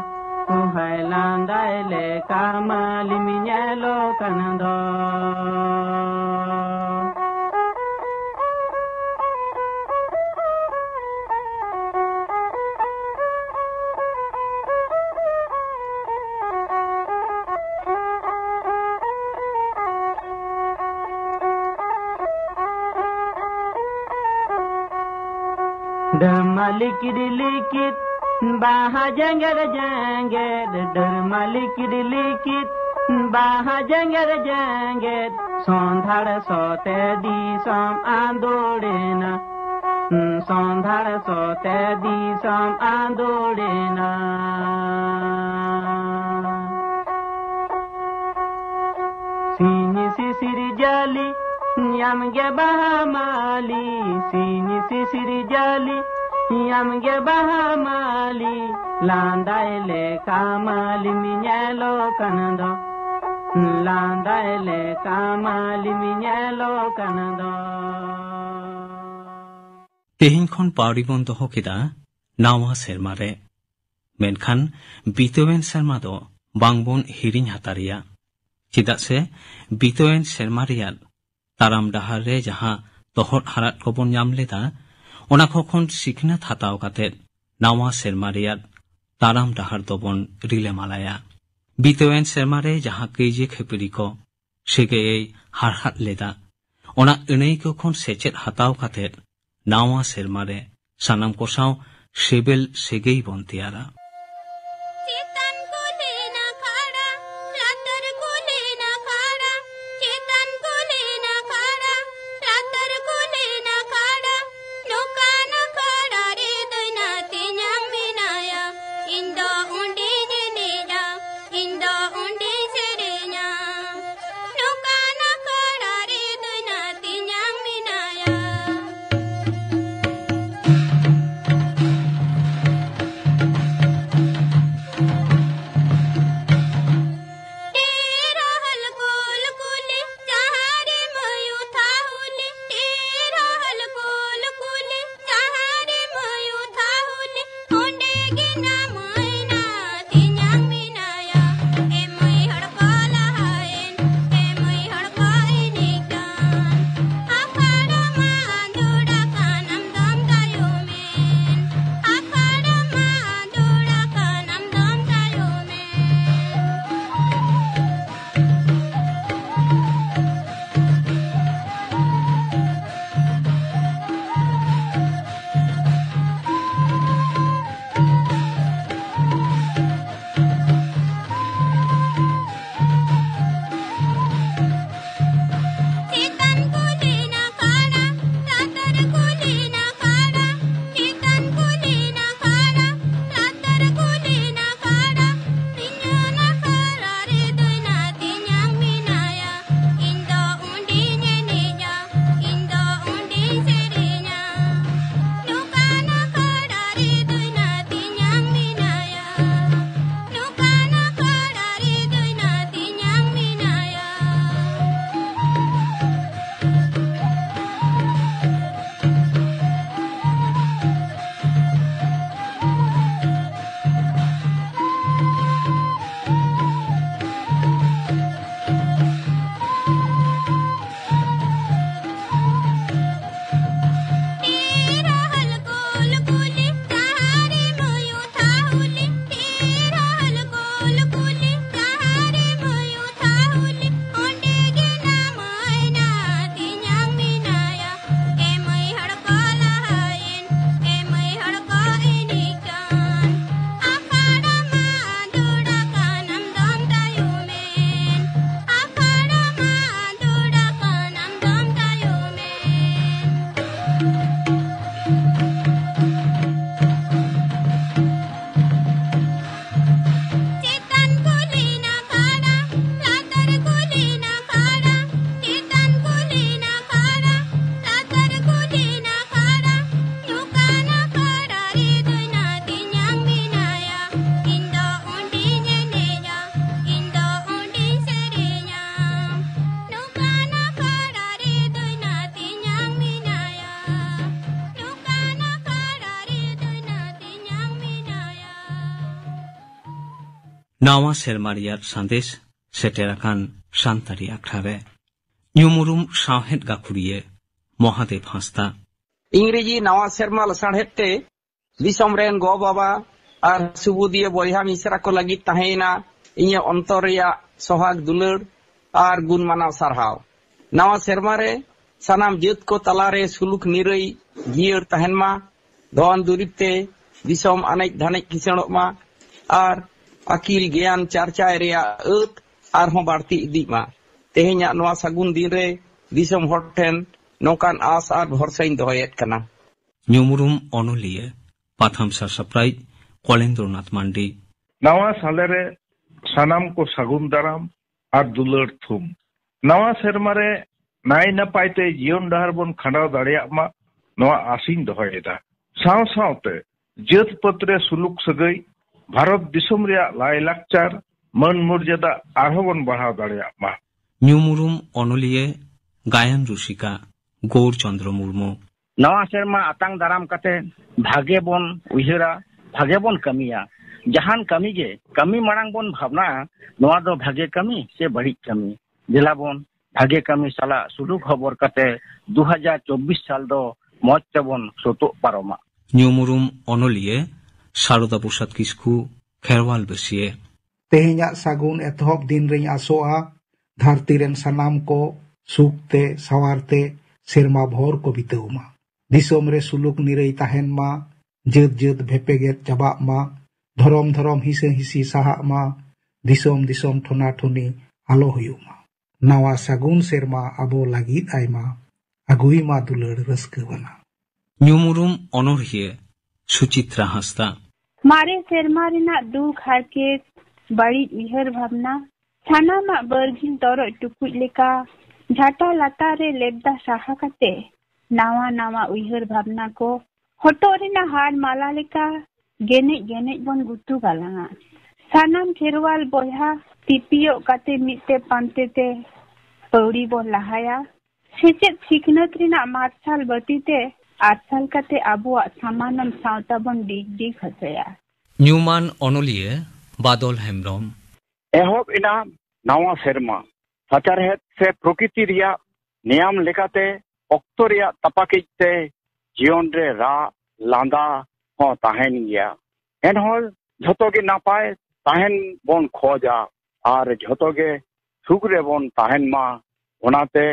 ᱩᱦᱟᱭ ᱞᱟᱸᱫᱟᱭ ᱞᱮᱠᱟ ᱢᱟᱹᱞᱤᱢ ᱧᱮᱞᱚᱜ ᱠᱟᱱ ᱫᱚ᱾ ᱰᱟᱹᱨᱢᱟ ᱞᱤᱠᱤᱰ ᱞᱤᱠᱤᱰ ᱵᱟᱦᱟ ᱡᱮᱸᱜᱮᱫ ᱡᱮᱸᱜᱮᱫ, ᱰᱟᱹᱨᱢᱟ ᱞᱤᱠᱤᱰ ᱞᱤᱠᱤᱰ ᱵᱟᱦᱟ ᱡᱮᱸᱜᱮᱫ ᱡᱮᱸᱜᱮᱫ, ᱥᱚᱸᱫᱷᱟᱲ ᱥᱚᱛᱮ ᱫᱤᱥᱚᱢ ᱟᱸᱫᱳᱲᱮᱱᱟ, ᱥᱚᱸᱫᱷᱟᱲ ᱥᱚᱛᱮ ᱫᱤᱥᱚᱢ ᱟᱸᱫᱳᱲᱮᱱᱟ᱾ ᱥᱤᱧ ᱥᱤᱥᱤᱨ ᱡᱟᱹᱞᱤ ᱧᱟᱢ ᱜᱮ ᱵᱟᱦᱟ ᱢᱟᱹᱞᱤ, ᱥᱤᱧ ᱥᱤᱥᱤᱨ ᱡᱟᱹᱞᱤ ᱧᱟᱢ ᱜᱮ ᱵᱟᱦᱟ ᱢᱟᱹᱞᱤ, ᱞᱟᱸᱫᱟᱭ ᱞᱮᱠᱟ ᱢᱟᱹᱞᱤᱢ ᱧᱮᱞᱚᱜ ᱠᱟᱱ ᱫᱚ, ᱞᱟᱸᱫᱟᱭ ᱞᱮᱠᱟ ᱢᱟᱹᱞᱤᱢ ᱧᱮᱞᱚᱜ ᱠᱟᱱ ᱫᱚ᱾ ᱛᱮᱦᱮᱧ ᱠᱷᱚᱱ ᱯᱟᱹᱣᱲᱤ ᱵᱚᱱ ᱫᱚᱦᱚ ᱠᱮᱫᱟ ᱱᱟᱣᱟ ᱥᱮᱨᱢᱟ ᱨᱮ᱾ ᱢᱮᱱᱠᱷᱟᱱ ᱵᱤᱛᱟᱹᱣᱮᱱ ᱥᱮᱨᱢᱟ ᱫᱚ ᱵᱟᱝᱵᱚᱱ ᱦᱤᱲᱤᱧ ᱦᱟᱛᱟᱲᱮᱭᱟ᱾ ᱪᱮᱫᱟᱜ ᱥᱮ ᱵᱤᱛᱟᱹᱣᱮᱱ ᱥᱮᱨᱢᱟ ᱨᱮᱭᱟᱜ ᱛᱟᱲᱟᱢ ᱰᱟᱦᱟᱨ ᱨᱮ ᱡᱟᱦᱟᱸ ᱛᱚᱦᱚᱫ ᱦᱟᱨᱟᱫ ᱠᱚᱵᱚᱱ ᱧᱟᱢ ᱞᱮᱫᱟ, ᱚᱱᱟ ᱠᱚ ᱠᱷᱚᱱ ᱥᱤᱠᱷᱱᱟᱹᱛ ᱦᱟᱛᱟᱣ ᱠᱟᱛᱮ ᱱᱟᱣᱟ ᱥᱮᱨᱢᱟ ᱨᱮᱭᱟᱜ ᱛᱟᱲᱟᱢ ᱰᱟᱦᱟᱨ ᱫᱚᱵᱚᱱ ᱨᱤᱞᱟᱹᱢᱟᱞᱟᱭᱟ᱾ ᱵᱤᱛᱟᱹᱣᱮᱱ ᱥᱮᱨᱢᱟ ᱨᱮ ᱡᱟᱦᱟᱸ ᱠᱟᱹᱭᱡᱟᱹ ᱠᱷᱟᱹᱯᱟᱹᱨᱤ ᱠᱚ, ᱥᱟᱹᱜᱟᱹᱭᱮ ᱦᱟᱨᱦᱟᱫ ᱞᱮᱫᱟ, ᱚᱱᱟ ᱟᱹᱱᱟᱹᱭᱠᱟᱹ ᱠᱷᱚᱱ ᱥᱮᱪᱮᱫ ᱦᱟᱛᱟᱣ ᱠᱟᱛᱮ ᱱᱟᱣᱟ ᱥᱮᱨᱢᱟ ᱨᱮ ᱥᱟᱱᱟᱢ ᱠᱚ ᱥᱟᱶ ᱥᱤᱵᱤᱞ ᱥᱟᱹᱜᱟᱹᱭ ᱵᱚᱱ ᱛᱮᱭᱟᱨᱟ᱾ ᱪᱮᱛᱟᱱ ᱠᱩᱞᱦᱤ ᱱᱟᱠᱷᱟᱲᱟ, ᱞᱟᱛᱟᱨ ᱠᱩᱞᱦᱤ ᱱᱟᱠᱷᱟᱲᱟ, ᱪᱮᱛᱟᱱ ᱠᱩᱞᱦᱤ ᱱᱟᱠᱷᱟᱲᱟ, ᱞᱟᱛᱟᱨ ᱠᱩᱞᱦᱤ ᱱᱟᱠᱷᱟᱲᱟ, ᱱᱚᱠᱟ ᱱᱟᱠᱷᱟᱲᱟ ᱨᱮ ᱫᱟᱹᱭᱱᱟ ᱛᱮᱧᱟᱝ ᱢᱮᱱᱟᱭᱟ, ᱤᱧ ᱫᱚ ᱚᱸᱰᱮᱧ ᱮᱱᱮᱡᱼᱟ, ᱤᱧ ᱫᱚ ᱚᱸᱰᱮᱧ ᱥᱮᱨᱮᱧᱟ᱾ ᱱᱚᱠᱟ ᱱᱟᱠᱷᱟᱲᱟ ᱨᱮ ᱫᱟᱹᱭᱱᱟ ᱛᱮᱧᱟᱝ ᱢᱮᱱᱟᱭᱟ᱾ ᱰᱮᱨᱟ ᱦᱟᱞ ᱜᱳᱞ ᱜᱳᱞᱮ, ᱡᱟᱦᱟᱸ ᱨᱮ ᱢᱟᱭᱩ ᱛᱷᱟᱦᱩᱞᱮ, ᱰᱮᱨᱟ ᱦᱟᱞ ᱜᱳᱞ ᱜᱳᱞᱮ, ᱡᱟᱦᱟᱸ ᱨᱮ ᱢᱟᱭᱩ ᱛᱷᱟᱦᱩᱞᱮ, ᱚᱸᱰᱮ ᱜᱮ ᱱᱟ ᱢᱟᱹᱭᱱᱟ ᱛᱮᱧᱟᱝ ᱢᱮᱱᱟᱭᱟ᱾ ᱮ ᱢᱟᱹᱭ ᱦᱚᱲ ᱠᱚ ᱞᱟᱦᱟᱭᱮᱱ, ᱮ ᱢᱟᱹᱭ ᱦᱚᱲ ᱠᱚ ᱮᱱᱮᱡ ᱠᱟᱱ᱾ ᱟᱠᱷᱟᱲᱟ ᱢᱟ ᱟᱸᱫᱳᱲ ᱟᱠᱟᱱ, ᱟᱢ ᱫᱚᱢ ᱛᱟᱭᱚᱢᱮᱱ᱾ ᱟᱠᱷᱟᱲᱟ ᱢᱟ ᱟᱸᱫᱳᱲ ᱟᱠᱟᱱ, ᱟᱢ ᱫᱚᱢ ᱛᱟᱭᱚᱢᱮᱱ᱾ ᱱᱟᱣᱟ ᱥᱮᱨᱢᱟ ᱨᱮᱭᱟᱜ ᱥᱟᱸᱫᱮᱥ ᱥᱮᱴᱮᱨ ᱟᱠᱟᱱ ᱥᱟᱱᱛᱟᱲᱤ ᱟᱠᱷᱲᱟ ᱨᱮ᱾ ᱧᱩᱢᱩᱨᱩᱢ ᱥᱟᱶᱦᱮᱫ ᱜᱟᱹᱠᱷᱩᱲᱤᱭᱟᱹ ᱢᱚᱦᱟᱫᱮᱵ ᱦᱟᱸᱥᱫᱟ᱾ ᱤᱝᱨᱮᱡᱤ ᱱᱟᱣᱟ ᱥᱮᱨᱢᱟ ᱞᱟᱥᱟᱲᱦᱮᱫ ᱛᱮ ᱫᱤᱥᱚᱢ ᱨᱮᱱ ᱜᱚ ᱵᱟᱵᱟ ᱟᱨ ᱥᱩᱵᱩᱫᱤᱭᱟᱹ ᱵᱚᱭᱦᱟ ᱢᱤᱥᱨᱟ ᱠᱚ ᱞᱟᱹᱜᱤᱫ ᱛᱟᱦᱮᱸᱭᱮᱱᱟ ᱤᱧᱟᱹᱜ ᱚᱱᱛᱚᱨ ᱨᱮᱭᱟᱜ ᱥᱚᱦᱟᱜᱽ ᱫᱩᱞᱟᱹᱲ ᱟᱨ ᱜᱩᱱ ᱢᱟᱱᱟᱣ ᱥᱟᱨᱦᱟᱣ᱾ ᱱᱟᱣᱟ ᱥᱮᱨᱢᱟ ᱨᱮ ᱥᱟᱱᱟᱢ ᱡᱟᱹᱛ ᱠᱚ ᱛᱟᱞᱟᱨᱮ ᱥᱩᱞᱩᱠ ᱱᱤᱨᱟᱹᱭ ᱡᱤᱭᱟᱹᱲ ᱛᱟᱦᱮᱱ ᱢᱟ, ᱫᱷᱚᱱ ᱫᱩᱨᱤᱵ ᱛᱮ ᱫᱤᱥᱚᱢ ᱟᱱᱮᱡ ᱫᱷᱟᱱᱮᱡ ᱠᱤᱥᱟᱹᱬᱚᱜ ᱢᱟ ᱟᱨ ᱟᱹᱠᱤᱞ ᱜᱮᱭᱟᱱ ᱪᱟᱨᱪᱟᱭ ᱨᱮᱭᱟᱜ ᱟᱹᱛ ᱟᱨᱦᱚᱸ ᱵᱟᱹᱲᱛᱤ ᱤᱫᱤᱜ ᱢᱟ᱾ ᱛᱮᱦᱮᱧᱟᱜ ᱱᱚᱣᱟ ᱥᱟᱹᱜᱩᱱ ᱫᱤᱱ ᱨᱮ ᱫᱤᱥᱚᱢ ᱦᱚᱲ ᱴᱷᱮᱱ ᱱᱚᱝᱠᱟᱱ ᱟᱸᱥ ᱟᱨ ᱵᱷᱚᱨᱥᱟᱧ ᱫᱚᱦᱚᱭᱮᱫ ᱠᱟᱱᱟ᱾ ᱧᱩᱢᱩᱨᱩᱢ ᱚᱱᱚᱞᱤᱭᱟᱹ, ᱯᱟᱛᱷᱟᱢ ᱥᱟᱥᱟᱯᱲᱟᱣᱤᱡ ᱠᱚᱞᱮᱱᱫᱨᱚᱱᱟᱛᱷ ᱢᱟᱱᱰᱤ᱾ ᱱᱟᱣᱟ ᱥᱟᱞᱮ ᱨᱮ ᱥᱟᱱᱟᱢ ᱠᱚ ᱥᱟᱹᱜᱩᱱ ᱫᱟᱨᱟᱢ ᱟᱨ ᱫᱩᱞᱟᱹᱲ ᱛᱷᱩᱢ᱾ ᱱᱟᱣᱟ ᱥᱮᱨᱢᱟ ᱨᱮ ᱱᱟᱭ ᱱᱟᱯᱟᱭ ᱛᱮ ᱡᱤᱭᱚᱱ ᱰᱟᱦᱟᱨ ᱵᱚᱱ ᱠᱷᱟᱸᱰᱟᱣ ᱫᱟᱲᱮᱭᱟᱜ ᱢᱟ, ᱱᱚᱣᱟ ᱟᱥᱤᱧ ᱫᱚᱦᱚᱭᱮᱫᱟ᱾ ᱥᱟᱶ ᱥᱟᱶᱛᱮ ᱡᱟᱹᱛ ᱯᱟᱹᱛ ᱨᱮ ᱥᱩᱞᱩᱠ ᱥᱟᱹᱜᱟᱹᱭ, ᱵᱷᱟᱨᱚᱛ ᱫᱤᱥᱚᱢ ᱨᱮᱭᱟᱜ ᱞᱟᱭᱼᱞᱟᱠᱪᱟᱨ, ᱢᱟᱹᱱ ᱢᱚᱨᱡᱟᱫᱟ ᱟᱨᱦᱚᱸ ᱵᱚᱱ ᱵᱟᱲᱦᱟᱣ ᱫᱟᱲᱮᱭᱟᱜ ᱢᱟ᱾ ᱧᱩᱢᱩᱨᱩᱢ ᱚᱱᱚᱞᱤᱭᱟᱹ, ᱜᱟᱭᱟᱱ ᱨᱩᱥᱤᱠᱟ ᱜᱳᱣᱨ ᱪᱚᱸᱫᱽᱨᱚ ᱢᱩᱨᱢᱩ᱾ ᱱᱟᱣᱟ ᱥᱮᱨᱢᱟ ᱟᱛᱟᱝ ᱫᱟᱨᱟᱢ ᱠᱟᱛᱮ ᱵᱷᱟᱜᱮ ᱵᱚᱱ ᱩᱭᱦᱟᱹᱨᱟ, ᱵᱷᱟᱜᱮ ᱵᱚᱱ ᱠᱟᱹᱢᱤᱭᱟ᱾ ᱡᱟᱦᱟᱱ ᱠᱟᱹᱢᱤ ᱜᱮ ᱠᱟᱹᱢᱤ ᱢᱟᱲᱟᱝ ᱵᱚᱱ ᱵᱷᱟᱵᱽᱱᱟᱜᱼᱟ, ᱱᱚᱣᱟ ᱫᱚ ᱵᱷᱟᱜᱮ ᱠᱟᱹᱢᱤ ᱥᱮ ᱵᱟᱹᱲᱤᱡ ᱠᱟᱹᱢᱤ? ᱫᱮᱞᱟ ᱵᱚᱱ ᱵᱷᱟᱜᱮ ᱠᱟᱹᱢᱤ ᱥᱟᱞᱟᱜ ᱥᱩᱞᱩᱠ ᱦᱚᱵᱚᱨ ᱠᱟᱛᱮ ᱫᱩ ᱦᱟᱡᱟᱨ ᱪᱚᱵᱵᱤᱥ ᱥᱟᱞ ᱫᱚ ᱢᱚᱸᱡᱽ ᱛᱮᱵᱚᱱ ᱥᱳᱛᱳᱜ ᱯᱟᱨᱚᱢᱟ᱾ ᱧᱩᱢᱩᱨᱩᱢ ᱚᱱᱚᱞᱤᱭᱟᱹ ᱥᱟᱨᱚᱫᱟ ᱯᱨᱚᱥᱟᱫᱽ ᱠᱤᱥᱠᱩ, ᱠᱷᱮᱨᱣᱟᱞ ᱵᱟᱹᱥᱭᱟᱹ᱾ ᱛᱮᱦᱮᱧᱟᱜ ᱥᱟᱹᱜᱩᱱ ᱮᱛᱚᱦᱚᱵ ᱫᱤᱱ ᱨᱮᱧ ᱟᱥᱚᱜᱼᱟ, ᱫᱷᱟᱹᱨᱛᱤ ᱨᱮᱱ ᱥᱟᱱᱟᱢ ᱠᱚ ᱥᱩᱠ ᱛᱮ, ᱥᱟᱶᱟᱨ ᱛᱮ ᱥᱮᱨᱢᱟ ᱵᱷᱳᱨ ᱠᱚ ᱵᱤᱛᱟᱹᱣ ᱢᱟ᱾ ᱫᱤᱥᱚᱢ ᱨᱮ ᱥᱩᱞᱩᱠ ᱱᱤᱨᱟᱹᱭ ᱛᱟᱦᱮᱱ ᱢᱟ, ᱡᱟᱹᱛ ᱡᱟᱹᱛ ᱵᱷᱮᱯᱮᱜᱮᱫ ᱪᱟᱵᱟᱜ ᱢᱟ, ᱫᱷᱚᱨᱚᱢ ᱫᱷᱚᱨᱚᱢ ᱦᱤᱥᱟᱹ ᱦᱤᱥᱤ ᱥᱟᱦᱟᱜ ᱢᱟ, ᱫᱤᱥᱚᱢ ᱫᱤᱥᱚᱢ ᱴᱷᱚᱱᱟ ᱴᱷᱚᱱᱤ ᱟᱞᱚ ᱦᱩᱭᱩᱜ ᱢᱟ᱾ ᱱᱟᱣᱟ ᱥᱟᱹᱜᱩᱱ ᱥᱮᱨᱢᱟ ᱟᱵᱚ ᱞᱟᱹᱜᱤᱫ ᱟᱭᱢᱟ ᱟᱹᱜᱩᱭ ᱢᱟ ᱫᱩᱞᱟᱹᱲ ᱨᱟᱹᱥᱠᱟᱹ ᱵᱟᱱᱟ᱾ ᱧᱩᱢᱩᱨᱩᱢ ᱚᱱᱚᱬᱦᱤᱭᱟᱹ ᱥᱩᱪᱤᱛᱨᱟ ᱦᱟᱸᱥᱫᱟ᱾ ᱢᱟᱨᱮ ᱥᱮᱨᱢᱟ ᱨᱮᱱᱟᱜ ᱫᱩᱠ ᱦᱟᱨᱠᱮᱛ, ᱵᱟᱹᱲᱤᱡ ᱩᱭᱦᱟᱹᱨ ᱵᱷᱟᱵᱽᱱᱟ, ᱥᱟᱱᱟᱢᱟᱜ ᱵᱟᱹᱨᱜᱷᱤᱱ ᱛᱚᱨᱚᱡ ᱴᱩᱠᱩᱡ ᱞᱮᱠᱟ ᱡᱷᱟᱴᱟ ᱞᱟᱛᱟᱨ ᱨᱮ ᱞᱮᱵᱫᱟ ᱥᱟᱦᱟ ᱠᱟᱛᱮ ᱱᱟᱣᱟ ᱱᱟᱣᱟ ᱩᱭᱦᱟᱹᱨ ᱵᱷᱟᱵᱽᱱᱟ ᱠᱚ ᱦᱚᱴᱚᱜ ᱨᱮᱱᱟᱜ ᱦᱟᱨ ᱢᱟᱞᱟ ᱞᱮᱠᱟ ᱜᱮᱱᱮᱡ ᱜᱮᱱᱮᱡ ᱵᱚᱱ ᱜᱩᱛᱩ ᱜᱟᱞᱟᱝᱟ᱾ ᱥᱟᱱᱟᱢ ᱠᱷᱮᱨᱣᱟᱞ ᱵᱚᱭᱦᱟ ᱛᱤᱯᱤᱭᱚᱜ ᱠᱟᱛᱮ ᱢᱤᱫ ᱛᱮ ᱯᱟᱱᱛᱮ ᱛᱮ ᱯᱟᱹᱣᱲᱤ ᱵᱚᱱ ᱞᱟᱦᱟᱭᱟ᱾ ᱥᱮᱪᱮᱫ ᱥᱤᱠᱷᱱᱟᱹᱛ ᱨᱮᱱᱟᱜ ᱢᱟᱨᱥᱟᱞ ᱵᱟᱹᱛᱤ ᱛᱮ ᱟᱨᱥᱟᱞ ᱠᱟᱛᱮ ᱟᱵᱚᱣᱟᱜ ᱥᱟᱢᱟᱱᱚᱢ ᱥᱟᱶᱛᱟ ᱵᱚᱱ ᱰᱤᱜᱽ ᱰᱤᱜᱽ ᱦᱚᱪᱚᱭᱟ᱾ ᱧᱩᱢᱟᱱ ᱚᱱᱚᱞᱤᱭᱟᱹ ᱵᱟᱫᱚᱞ ᱦᱮᱢᱵᱽᱨᱚᱢ᱾ ᱮᱦᱚᱵ ᱮᱱᱟ ᱱᱟᱣᱟ ᱥᱮᱨᱢᱟ᱾ ᱥᱟᱪᱟᱨᱦᱮᱫ ᱥᱮ ᱯᱨᱚᱠᱨᱤᱛᱤ ᱨᱮᱭᱟᱜ ᱱᱮᱭᱟᱢ ᱞᱮᱠᱟᱛᱮ ᱚᱠᱛᱚ ᱨᱮᱭᱟᱜ ᱛᱟᱯᱟᱠᱤᱡ ᱛᱮ ᱡᱤᱭᱚᱱ ᱨᱮ ᱨᱟᱜ ᱞᱟᱸᱫᱟ ᱦᱚᱸ ᱛᱟᱦᱮᱱ ᱜᱮᱭᱟ᱾ ᱮᱱᱦᱚᱸ ᱡᱷᱚᱛᱚ ᱜᱮ ᱱᱟᱯᱟᱭ ᱛᱟᱦᱮᱱ ᱵᱚᱱ ᱠᱷᱚᱡᱟ ᱟᱨ ᱡᱷᱚᱛᱚ ᱜᱮ ᱥᱩᱠ ᱨᱮᱵᱚᱱ ᱛᱟᱦᱮᱱ ᱢᱟ, ᱚᱱᱟᱛᱮ